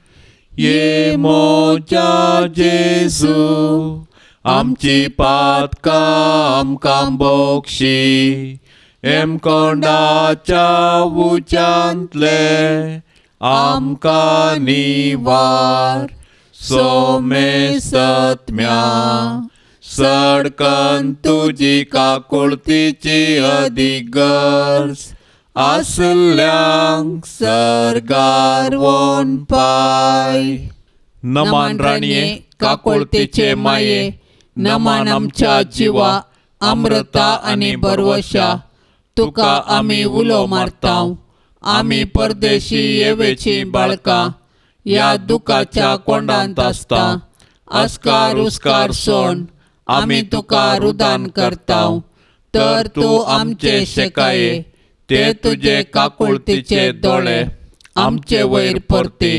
[SPEAKER 2] ये मोजा जेजू, आमची पातकां आमकां बोक्षी, हेमकोंडाच्या उच्यांतले आमकां निवार, सोमेसत्म्या सडकन तुजी काकुळतीची अदीक गरज आसल्यांक सर्गार वोन पाय. नमान राणये, काकुळतीचे माये, नमान आमच्या जिवा, अमृता आनी बरवशा, तुका आमी उलो मारतांव. आमी परदेशी येवेची बाळकां ह्या दुखाच्या कोंडांत आसता. अस्कार उस्कार सोण आमी तुका रुदान करतांव, तर तूं आमचे शेकाये ते तुजे काकुळतीचे दोळे आमचे वयर परती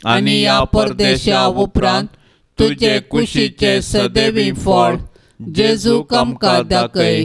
[SPEAKER 2] आनी ह्या परदेशा उपरांत तुजे कुशीचे सदैवी फळ जेजूक आमकां दाखय.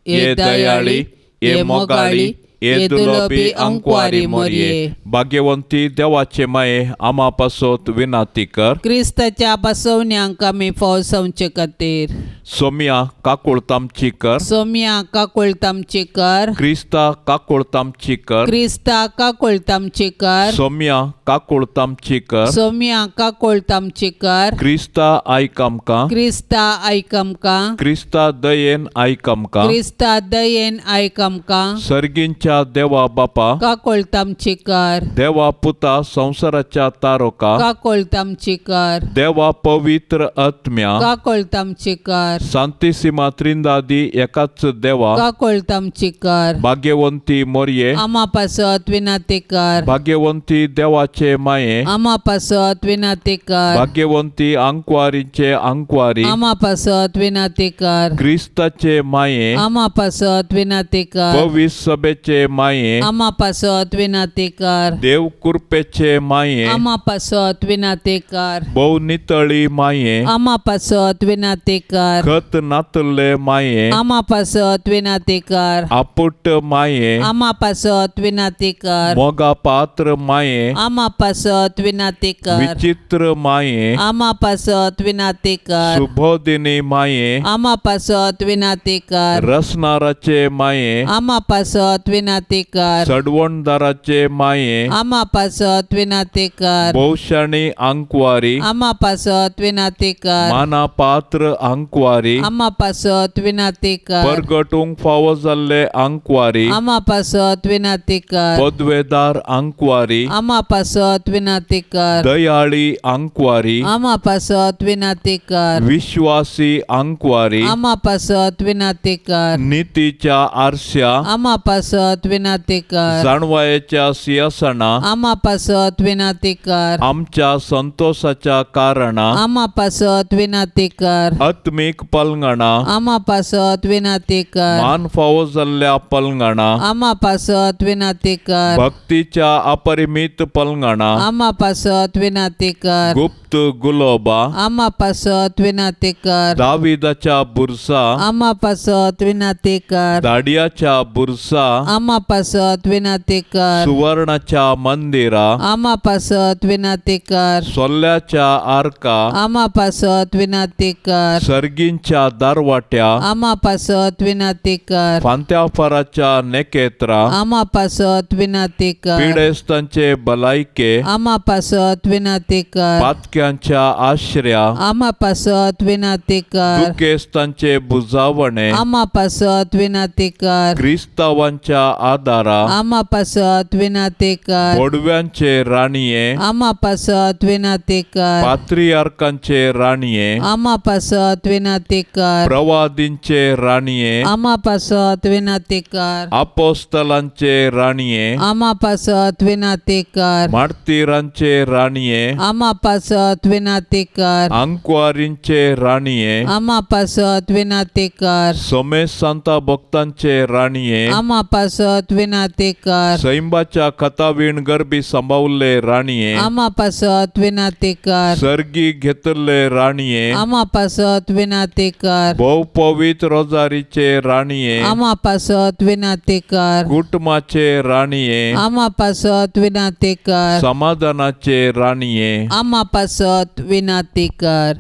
[SPEAKER 2] हे दयाळी, हे मोगाळी, हे दुलोबी अंकवारी मोरये, भाग्यवंती देवाचे माये, आमा पासत विनाती कर.
[SPEAKER 3] क्रिस्ताच्या बसवण्यांक आमी फौसवचे खातीर.
[SPEAKER 2] सोमिया काकुळतामची कर.
[SPEAKER 3] सोम्या काकुळतामची कर.
[SPEAKER 2] क्रिस्ता काकुळतामची कर.
[SPEAKER 3] क्रिस्ता काकुळतामची कर.
[SPEAKER 2] सोमिया काकुळतामची कर.
[SPEAKER 3] सोम्या काकुळतामची कर.
[SPEAKER 2] क्रिस्ता आयक आमकां.
[SPEAKER 3] क्रिस्ता आयक आमकां.
[SPEAKER 2] क्रिस्ता दयेन आयक आमकां.
[SPEAKER 3] क्रिस्ता दयेन आयक आमकां.
[SPEAKER 2] सर्गींच्या देवा बापा,
[SPEAKER 3] काकुळतामची कर.
[SPEAKER 2] देवा पुता संवसाराच्या तारोका,
[SPEAKER 3] काकुळतामची कर.
[SPEAKER 2] देवा पवित्र आत्म्या,
[SPEAKER 3] काकुळतामची कर.
[SPEAKER 2] सांतिसिमा त्रिंदादी एकाच देवा,
[SPEAKER 3] काकुळतामची कर.
[SPEAKER 2] भाग्यवंती मोरये,
[SPEAKER 3] आमा पासत विनंती कर.
[SPEAKER 2] भाग्यवंती देवाचे माये,
[SPEAKER 3] आमा पासत विनंती कर.
[SPEAKER 2] भाग्यवंती आंकवारीचे आंकवारी,
[SPEAKER 3] आमा पासत विनंती कर.
[SPEAKER 2] क्रिस्ताचे माये,
[SPEAKER 3] आमा पासत विनंती कर.
[SPEAKER 2] पवित्र सभेचे माये,
[SPEAKER 3] आमा पासत विनंती कर.
[SPEAKER 2] देव कृपेचे माये,
[SPEAKER 3] आमा पासत विनंती कर.
[SPEAKER 2] भोव नितळी माये,
[SPEAKER 3] आमा पासत विनंती कर. कर।
[SPEAKER 2] खत नातल्ले माये,
[SPEAKER 3] आमा पासत विनाती कर।
[SPEAKER 2] आपुट माये,
[SPEAKER 3] आमा पासत विनाती कर।
[SPEAKER 2] मोगा पात्र माये,
[SPEAKER 3] आमा पासत विनाती कर।
[SPEAKER 2] विचित्र माये,
[SPEAKER 3] आमा पासत विनाती कर।
[SPEAKER 2] सुबोधिनी माये,
[SPEAKER 3] आमा पासत विनाती कर।
[SPEAKER 2] रसनाराचे माये,
[SPEAKER 3] आमा पासत विनाती कर।
[SPEAKER 2] सडवणदाराचे माये,
[SPEAKER 3] आमा पासत विनाती कर।
[SPEAKER 2] भोवशाणी आंकवारी,
[SPEAKER 3] आमा पासत विनाती कर।
[SPEAKER 2] माना पात्र आंकवारी,
[SPEAKER 3] आमा पासत विनाती कर।
[SPEAKER 2] परगटूंक फावो जाल्ले आंकवारी,
[SPEAKER 3] आमा पासत विनाती कर।
[SPEAKER 2] पदवेदार आंकवारी,
[SPEAKER 3] आमा पासत विनाती कर।
[SPEAKER 2] दयाळी आंकवारी,
[SPEAKER 3] आमा पासत विनाती कर।
[SPEAKER 2] विश्वासी आंकवारी,
[SPEAKER 3] आमा पासत विनाती कर।
[SPEAKER 2] नितीच्या आरश्या,
[SPEAKER 3] आमा पासत विनाती कर।
[SPEAKER 2] जाणवायेच्या सिंहासना,
[SPEAKER 3] आमा पासत विनाती कर।
[SPEAKER 2] आमच्या संतोषाच्या कारणा,
[SPEAKER 3] आमा पासत विनाती कर।
[SPEAKER 2] आत्मीक पलंगणा,
[SPEAKER 3] आमा पासत विनाती कर।
[SPEAKER 2] मान फावो जाल्ल्या पलंगणा,
[SPEAKER 3] आमा पासत विनाती कर।
[SPEAKER 2] भक्तीच्या अपरिमित पलंगणा,
[SPEAKER 3] आमा पासत विनाती कर।
[SPEAKER 2] गुप्त गुलोबा,
[SPEAKER 3] आमा पासत विनाती कर।
[SPEAKER 2] दाविदाच्या बुरसा,
[SPEAKER 3] आमा पासत विनाती कर।
[SPEAKER 2] दाडियाच्या बुरसा,
[SPEAKER 3] आमा पासत विनाती कर।
[SPEAKER 2] सुवर्णाच्या मंदिरा,
[SPEAKER 3] आमा पासत विनाती कर।
[SPEAKER 2] सोल्ल्याच्या आरका,
[SPEAKER 3] आमा पासत विनाती कर।
[SPEAKER 2] सर्गींच्या दारवाट्या,
[SPEAKER 3] आमा पासत विनाती कर।
[SPEAKER 2] फांत्याफाराच्या नेकेत्रा,
[SPEAKER 3] आमा पासत विनाती कर।
[SPEAKER 2] पिडेस्तांचे भलायके,
[SPEAKER 3] आमा पासत विनाती कर।
[SPEAKER 2] पातक्यांच्या आश्र्या,
[SPEAKER 3] आमा पासत विनाती कर।
[SPEAKER 2] दुखेस्तांचे बुजावणे,
[SPEAKER 3] आमा पासत विनाती कर।
[SPEAKER 2] क्रिस्तावांच्या आदारा,
[SPEAKER 3] आमा पासत विनाती कर।
[SPEAKER 2] बोडव्यांचे राणये,
[SPEAKER 3] आमा पासत विनाती कर।
[SPEAKER 2] पात्रियार्कांचे राणये,
[SPEAKER 3] आमा पासत विनाती कर।
[SPEAKER 2] प्रवादींचे राणये,
[SPEAKER 3] आमा पासत विनाती कर।
[SPEAKER 2] आपोस्तलांचे राणये,
[SPEAKER 3] आमा पासत विनाती कर।
[SPEAKER 2] मार्तीरांचे राणये,
[SPEAKER 3] आमा पासत विनाती कर।
[SPEAKER 2] आंकवारींचे राणये,
[SPEAKER 3] आमा पासत विनाती कर।
[SPEAKER 2] सोमेश सांता भक्तांचे राणये,
[SPEAKER 3] आमा पासत विनाती कर।
[SPEAKER 2] सैंबाच्या कथावीण गरबी सांबावल्ले राणये,
[SPEAKER 3] आमा पासत विनाती कर।
[SPEAKER 2] सर्गी घेतल्ले राणये,
[SPEAKER 3] आमा पासत विनाती कर।
[SPEAKER 2] भोव पवित्र रोजारीचे राणये,
[SPEAKER 3] आमा पासत विनाती कर।
[SPEAKER 2] कुटुंबाचे राणये,
[SPEAKER 3] आमा पासत विनाती कर।
[SPEAKER 2] समाधानाचे राणये,
[SPEAKER 3] आमा पासत विनाती कर।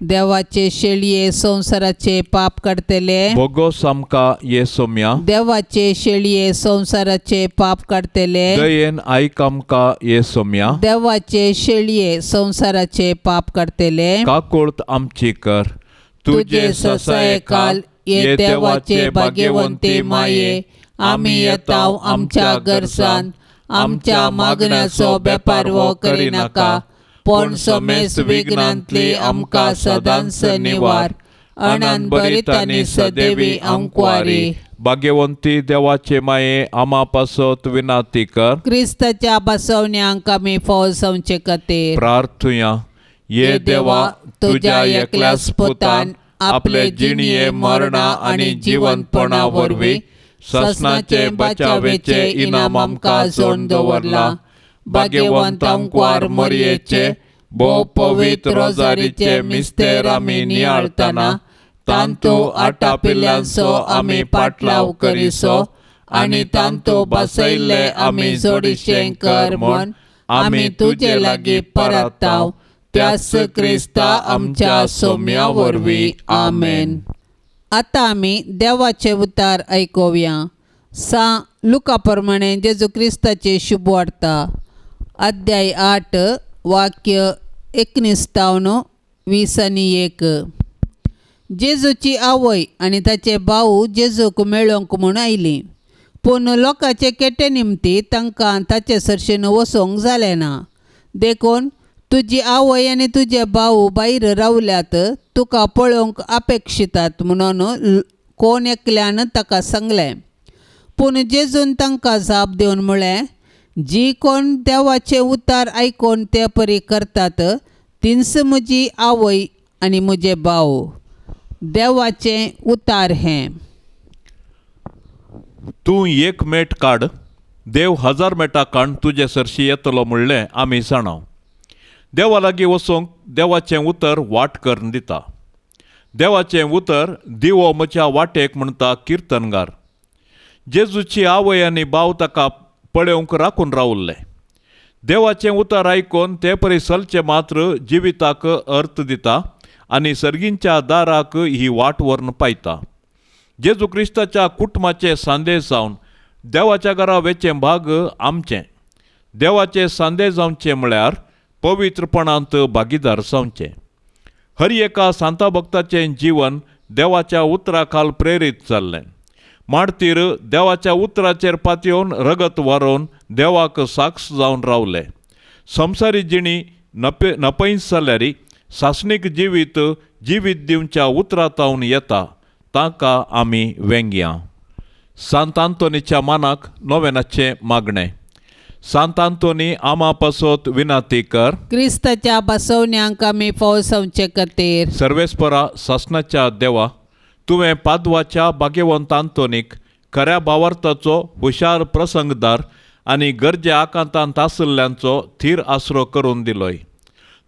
[SPEAKER 3] देवाचे शेळये संवसाराचे पाप काडटले,
[SPEAKER 2] भोगोस आमकां ये सोम्या,
[SPEAKER 3] देवाचे शेळये संवसाराचे पाप काडटले,
[SPEAKER 2] दयेन आयक आमकां ये सोम्या,
[SPEAKER 3] देवाचे शेळये संवसाराचे पाप काडटले,
[SPEAKER 2] काकुळत आमची कर।
[SPEAKER 3] तुजे ससायकाल ये देवाचे भाग्यवंती माये, आमी येताव आमच्या गरसान, आमच्या मागण्याचो बेपारवो करिनाका, पूण समेस्त विघ्नांतली आमकां सदांच निवार। अनंत बरीत आनी सदैवी आंकवारी।
[SPEAKER 2] भाग्यवंती देवाचे माये, आमा पासत विनाती कर।
[SPEAKER 3] क्रिस्ताच्या बसवण्यांक आमी फौज जावचे खातीर
[SPEAKER 2] प्रार्थुया। ये देवा, तुज्या एकल्याच पुतान आपले जिणये मरणा आनी जिवंतपणा वरवीं ससनाचे बचावेचे इनाम आमकां जोडून दवरला। भाग्यवंत आंकवार मरयेचे भोव पवित्र रोजारीचे मिस्तेर आमी नियाळतना तांतू आटापिल्ल्यांचो आमी पाटलाव करिसो आनी तांतू बसयल्ले आमी जोडीशें कर म्हूण आमी तुजे लागीं परताव, त्याच क्रिस्ता आमच्या सोम्या वरवीं। आमेन।
[SPEAKER 3] आतां आमी देवाचे उतार आयकुया। सा लुका प्रमाणे जेजू क्रिस्ताचे शुभ वार्ता, अध्याय 8 वाक्य 19 20 आनी 1। जेजूची आवय आनी ताचे भाऊ जेजूक मेळोवंक म्हूण आयली, पूण लोकांचे केटे निमती तांकां ताचे सरशीन वचोंक जालें ना। देखून तुजी आवय आनी तुजे भाऊ भायर रावल्यात, तुका पळोवंक अपेक्षितात म्हणून कोण एकल्यान ताका सांगलें। पूण जेजून तांकां जाप दिवन म्हळें, जी कोण देवाचे उतार आयकून ते परी करतात तींच म्हजी आवय आनी म्हजे भाव। देवाचें उतार हें।
[SPEAKER 2] तूं एक मेट काड, देव 1000 मेटां काड तुजे सरशी येतलो म्हणलें आमी जाणाव। देवा लागीं वचूंक देवाचें उतर वाट करून दिता।
[SPEAKER 4] देवाचें उतर दिवो म्हज्या वाटेक म्हणटा किर्तनगार. जेजूची आवय आनी भाव ताका पळोवंक राखून रावल्ले. देवाचें उतर आयकून ते परी चलचें मात्र जिविताक अर्थ दिता आनी सर्गींच्या दाराक ही वाट व्हरून पायता. जेजू क्रिस्ताच्या कुटुंबाचे सांदे जावन देवाच्या घरा वेचें भाग आमचें. देवाचे सांदे जावचें म्हळ्यार पवित्रपणांत भागीदार जावचें. हर एका सांता भक्ताचें जीवन देवाच्या उतरा खाल प्रेरीत जाल्लें. मार्तीर देवाच्या उतराचेर पातयेवन रगत वारोवन देवाक साक्ष जावन रावले. संवसारी जिणी नपयस जाल्यार सासणीक जिवीत जिवीत दिवच्या उतरांतावन येता ताका आमी वेंगया. सांत आंतोनीच्या मानाक नोवेनाचें मागणें. सांत आंतोनी आमा पासत विनाती कर.
[SPEAKER 3] क्रिस्ताच्या बसवण्यांक आमी फौसवचे खातीर.
[SPEAKER 4] सर्वेस्परा सासणाच्या देवा, तुवें पादवाच्या भाग्यवंत आंतोनीक खऱ्या भावार्थाचो हुशार प्रसंगदार आनी गरजे आकांतांत आशिल्ल्यांचो थीर आसरो करून दिलोय.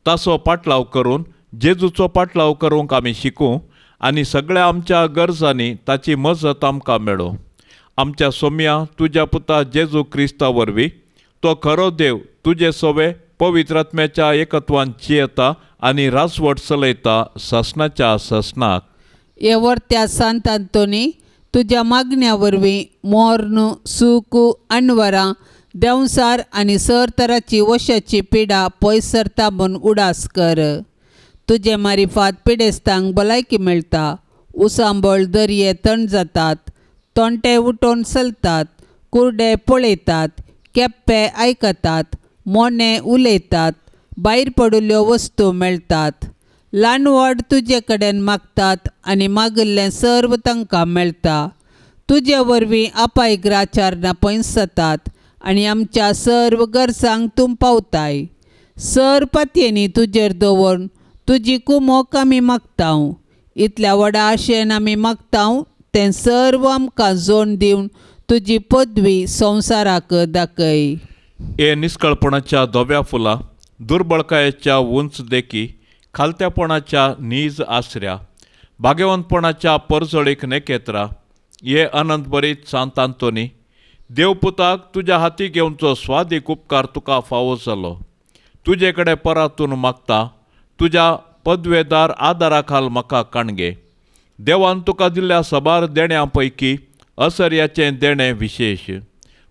[SPEAKER 4] ताचो पाटलाव करून जेजूचो पाटलाव करूंक आमी शिकूं आनी सगळ्या आमच्या गरजांनी ताची मजत आमकां मेळूं. आमच्या सोम्या तुज्या पुता जेजू क्रिस्ता वरवीं तो खरो देव तुजे सोवे पवित्र आत्म्याच्या एकत्वान जियेता आनी राजवट चलयता सासणाच्या सासणाक.
[SPEAKER 3] येवर्त्या सांत आंतोनी, तुज्या मागण्या वरवीं मोर्न सूख अनवरां देंवसार आनी सर तराची वशाची पिडा पयस सरता म्हूण उडास कर. तुजे मारिफात पिडेस्तांक भलायकी मेळटा, उसांबळ दर्ये तण जातात, तोंटे उठोवन चलतात, कुर्डे पळयतात, केप्पे आयकतात, मोने उलयतात, भायर पडिल्ल्यो वस्तू मेळटात. ल्हान व्हड तुजे कडेन मागतात आनी मागिल्लें सर्व तांकां मेळटा. तुजे वरवीं आपाय ग्राचारणां पयस जातात आनी आमच्या सर्व गरजांक तूं पावताय. सर पातयेंनी तुजेर दवरून तुजी कुमोक आमी मागता. इतल्या व्हडा आशेन आमी मागता तें सर्व आमकां जोड दिवन तुजी पदवी संवसाराक दाखय.
[SPEAKER 4] हे निस्कळपणाच्या धव्या फुलां, दुर्बळकायेच्या उंच देखी, खालत्यापणाच्या नीज आसऱ्या, भाग्यवंतपणाच्या परजळीक नेकेत्रा, हे अनंत बरीत सांत आंतोनी, देवपुताक तुज्या हाती घेवचो स्वादीक उपकार तुका फावो जालो. तुजे कडेन परातून मागता तुज्या पदवेदार आदारा खाल म्हाका काणगे. देवान तुका दिल्ल्या सबार देण्यां पैकी असर्याचें देणें विशेश.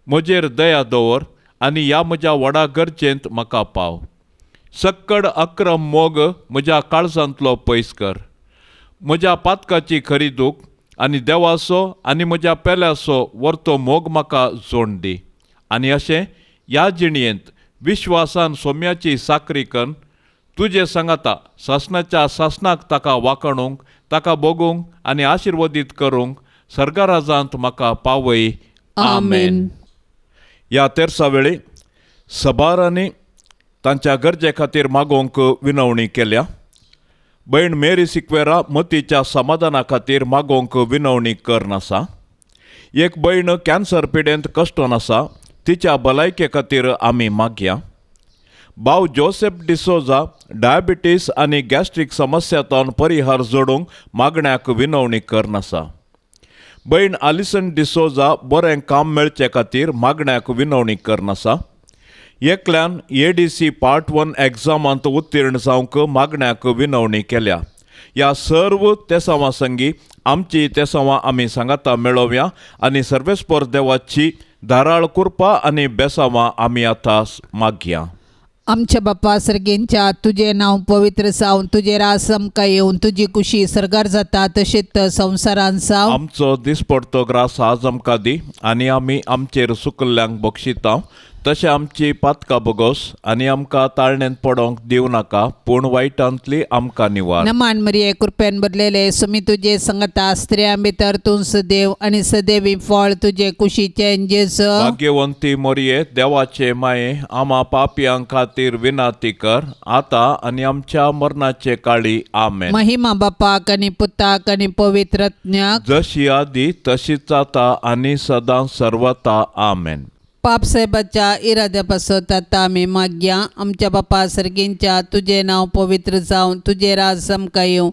[SPEAKER 4] म्हजेर दया दवर आनी ह्या म्हज्या व्हडा गरजेंत म्हाका पाव. सक्कड अक्रम मोग म्हज्या काळजांतलो पयस कर. म्हज्या पातकाची खरी दूख आनी देवाचो आनी म्हज्या पेल्याचो वर्तो मोग म्हाका जोड दी. आनी अशें ह्या जिणयेंत विश्वासान सोम्याची साकरी कन्न तुजे सांगाता सासणाच्या सासणाक ताका वाखणूंक, ताका भोगूंक आनी आशिर्वादीत करूंक सर्गराजांत म्हाका पावय.
[SPEAKER 3] आमेन.
[SPEAKER 4] ह्या तेरसा वेळी सबारांनी तांच्या गरजे खातीर मागोवंक विनवणी केल्या. भयण मेरी सिक्वेरा मतीच्या समाधाना खातीर मागोवंक विनवणी करनासा. एक भयण कॅन्सर पिडेंत कश्टोन आसा, तिच्या भलायके खातीर आमी मागया. भाव जोसेफ डिसोजा डायबिटीस आनी गॅस्ट्रीक समस्यातून परिहार जोडूंक मागण्याक विनवणी करनासा. भयण आलिसन डिसोजा बरें काम मेळचे खातीर मागण्याक विनवणी करनासा. एकल्यान ADC पार्ट 1 एग्जामांत उत्तीर्ण जावंक मागण्याक विनवणी केल्या. ह्या सर्व तेसांवां संगी आमची तेसांवां आमी सांगाता मेळोवया आनी सर्वेस्पर देवाची धाराळ कृपा आनी बेसांवां आमी आतां मागया.
[SPEAKER 3] आमच्या बापा सर्गेंच्या तुजें नांव पवित्र जावं, तुजें रास आमकां येवन, तुजी कुशी सर्गार जाता तशेंच संवसारान जावं.
[SPEAKER 4] आमचो दिसपडतो ग्रास आज आमकां दी आनी आमी आमचेर सुकल्ल्यांक बक्षिता तशें आमची पातकां बोगोस आनी आमकां ताळणेंत पडोंक दिवं नाका, पूण वायटांतली आमकां निवार.
[SPEAKER 3] नमान मरिये, कृपेन भरलेले, सुमी तुजे संगता, स्त्रियां भितर तूं सदैव आनी सदैवी फळ तुजे कुशीचें जेजू.
[SPEAKER 4] भाग्यवंती मोरये, देवाचे माये, आमा पापयां खातीर विनाती कर आतां आनी आमच्या मरणाचे काळी. आमेन.
[SPEAKER 3] महिमा बापाक आनी पुताक आनी पवित्र आत्म्याक,
[SPEAKER 4] जशी आदी तशीच आतां आनी सदां सर्वता. आमेन.
[SPEAKER 3] पाप साहेबाच्या इराद्या पासत आतां आमी मागया. आमच्या बापा सर्गींच्या तुजें नांव पवित्र जावं, तुजें राज आमकां येवं,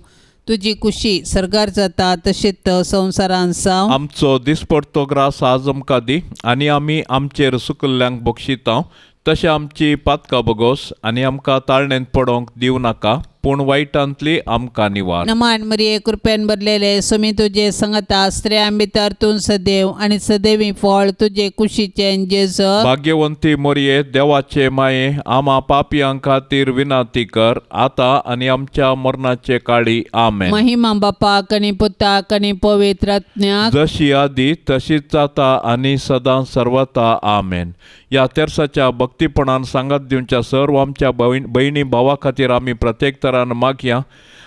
[SPEAKER 3] तुजी कुशी सर्गार जाता तशीच संवसारान जावं.
[SPEAKER 4] आमचो दिसपडतो ग्रास आज आमकां दी आनी आमी आमचेर सुकल्ल्यांक बक्षितांव तशें आमची पातकां बगोस आनी आमकां ताळणेंत पडोंक दिवं नाका पूण वायटांतली आमकां निवार.
[SPEAKER 3] नमान मरिये, कृपेन भरलेले, सुमी तुजे संगता, स्त्रियां भितर तूं सदैव आनी सदैवी फळ तुजे कुशीचें जेजू.
[SPEAKER 4] भाग्यवंती मोरये, देवाचे माये, आमा पापयां खातीर विनंती कर आतां आनी आमच्या मरणाचे काळी. आमेन.
[SPEAKER 3] महिमा बापाक आनी पुताक आनी पवित्र आत्म्याक,
[SPEAKER 4] जशी आदी तशीच जाता आनी सदां सर्वता. आमेन. ह्या तेर्साच्या भक्तीपणान सांगात दिवच्या सर्व आमच्या भयणी भावा खातीर आमी प्रत्येक तरान मागया.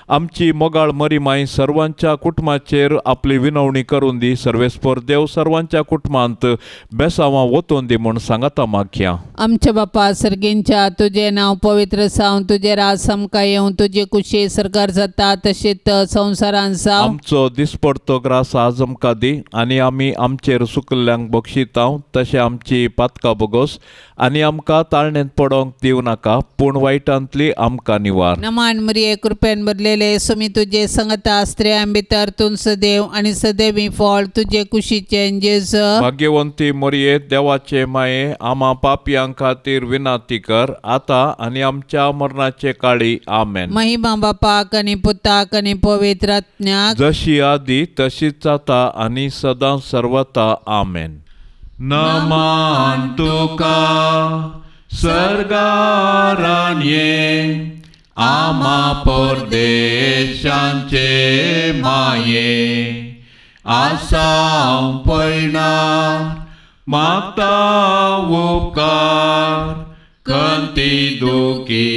[SPEAKER 4] आमची मोगाळ मरी माई सर्वांच्या कुटुंबाचेर आपली विनवणी करून दी. सर्वेस्पर देव सर्वांच्या कुटुंबांत बेसांवां वतून दी म्हूण सांगाता मागया.
[SPEAKER 3] आमच्या बापा सर्गींच्या, तुजें नांव पवित्र जावं, तुजें राज आमकां येवं, तुजी कुशी सरकार जाता तशीच संवसारान जावं.
[SPEAKER 4] आमचो दिसपडतो ग्रास आज आमकां दी आनी आमी आमचेर सुकल्ल्यांक बक्षितांव तशें आमची पातकां बगोस आनी आमकां ताळणेंत पडोंक दिवं नाका पूण वायटांतली आमकां निवार.
[SPEAKER 3] नमान मरिये, कृपेन भरलेले, सुमी तुजे संगता, स्त्रियां भितर तूं सदैव आनी सदैवी फळ तुजे कुशीचें जेजू.
[SPEAKER 4] भाग्यवंती मोरये, देवाचे माये, आमा पापयां खातीर विनंती कर आतां आनी आमच्या मरणाचे काळी. आमेन.
[SPEAKER 3] महिमा बापाक आनी पुताक आनी पवित्र आत्म्याक,
[SPEAKER 4] जशी आदी तशीच जाता आनी सदां सर्वता. आमेन. नमान तुका सर्गारानये, आमा परदेशांचे माये, आसाम पयणार मागता उपकार, कंती दुखी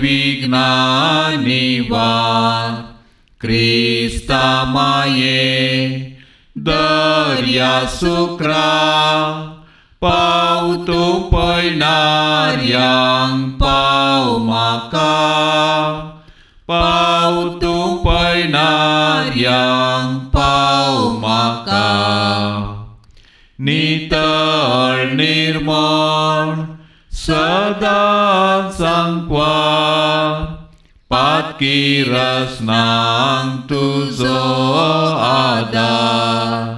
[SPEAKER 4] विघ्ना निवार, क्रिस्ता माये दर्या सुक्रा, पाव तूं पयणार्यांक पाव म्हाका, पाव तूं पयणार्यांक पाव म्हाका. नितळ निर्मळ सदां सांकवार, पातकी रसनांक तुजो आदार,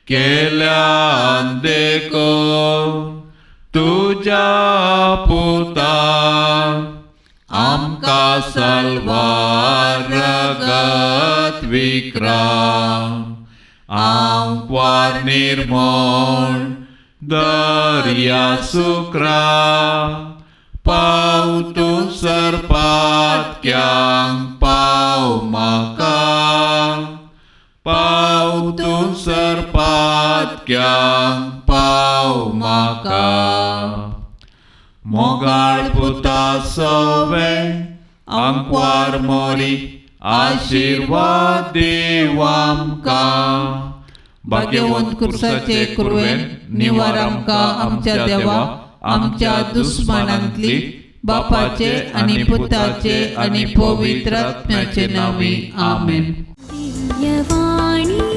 [SPEAKER 4] केल्यान देखून तुज्या पुतान आमकां सलवार रगत विक्राम, आंकवार निर्मळ दर्या सुक्रा, पाव तूं सरपातक्यांक पाव म्हाका, पाव तूं सरपातक्यांक पाव म्हाका. मोगाळ पुता सवे आंकवार मोरी, आशिर्वाद देव आमकां.
[SPEAKER 2] भाग्यवंत कुर्साचे कुरवेन निवार आमकां आमच्या देवा, आमच्या दुस्मानांतली, बापाचे आनी पुताचे आनी पवित्र आत्म्याचे नांवी. आमेन.
[SPEAKER 1] दिव्यवाणी.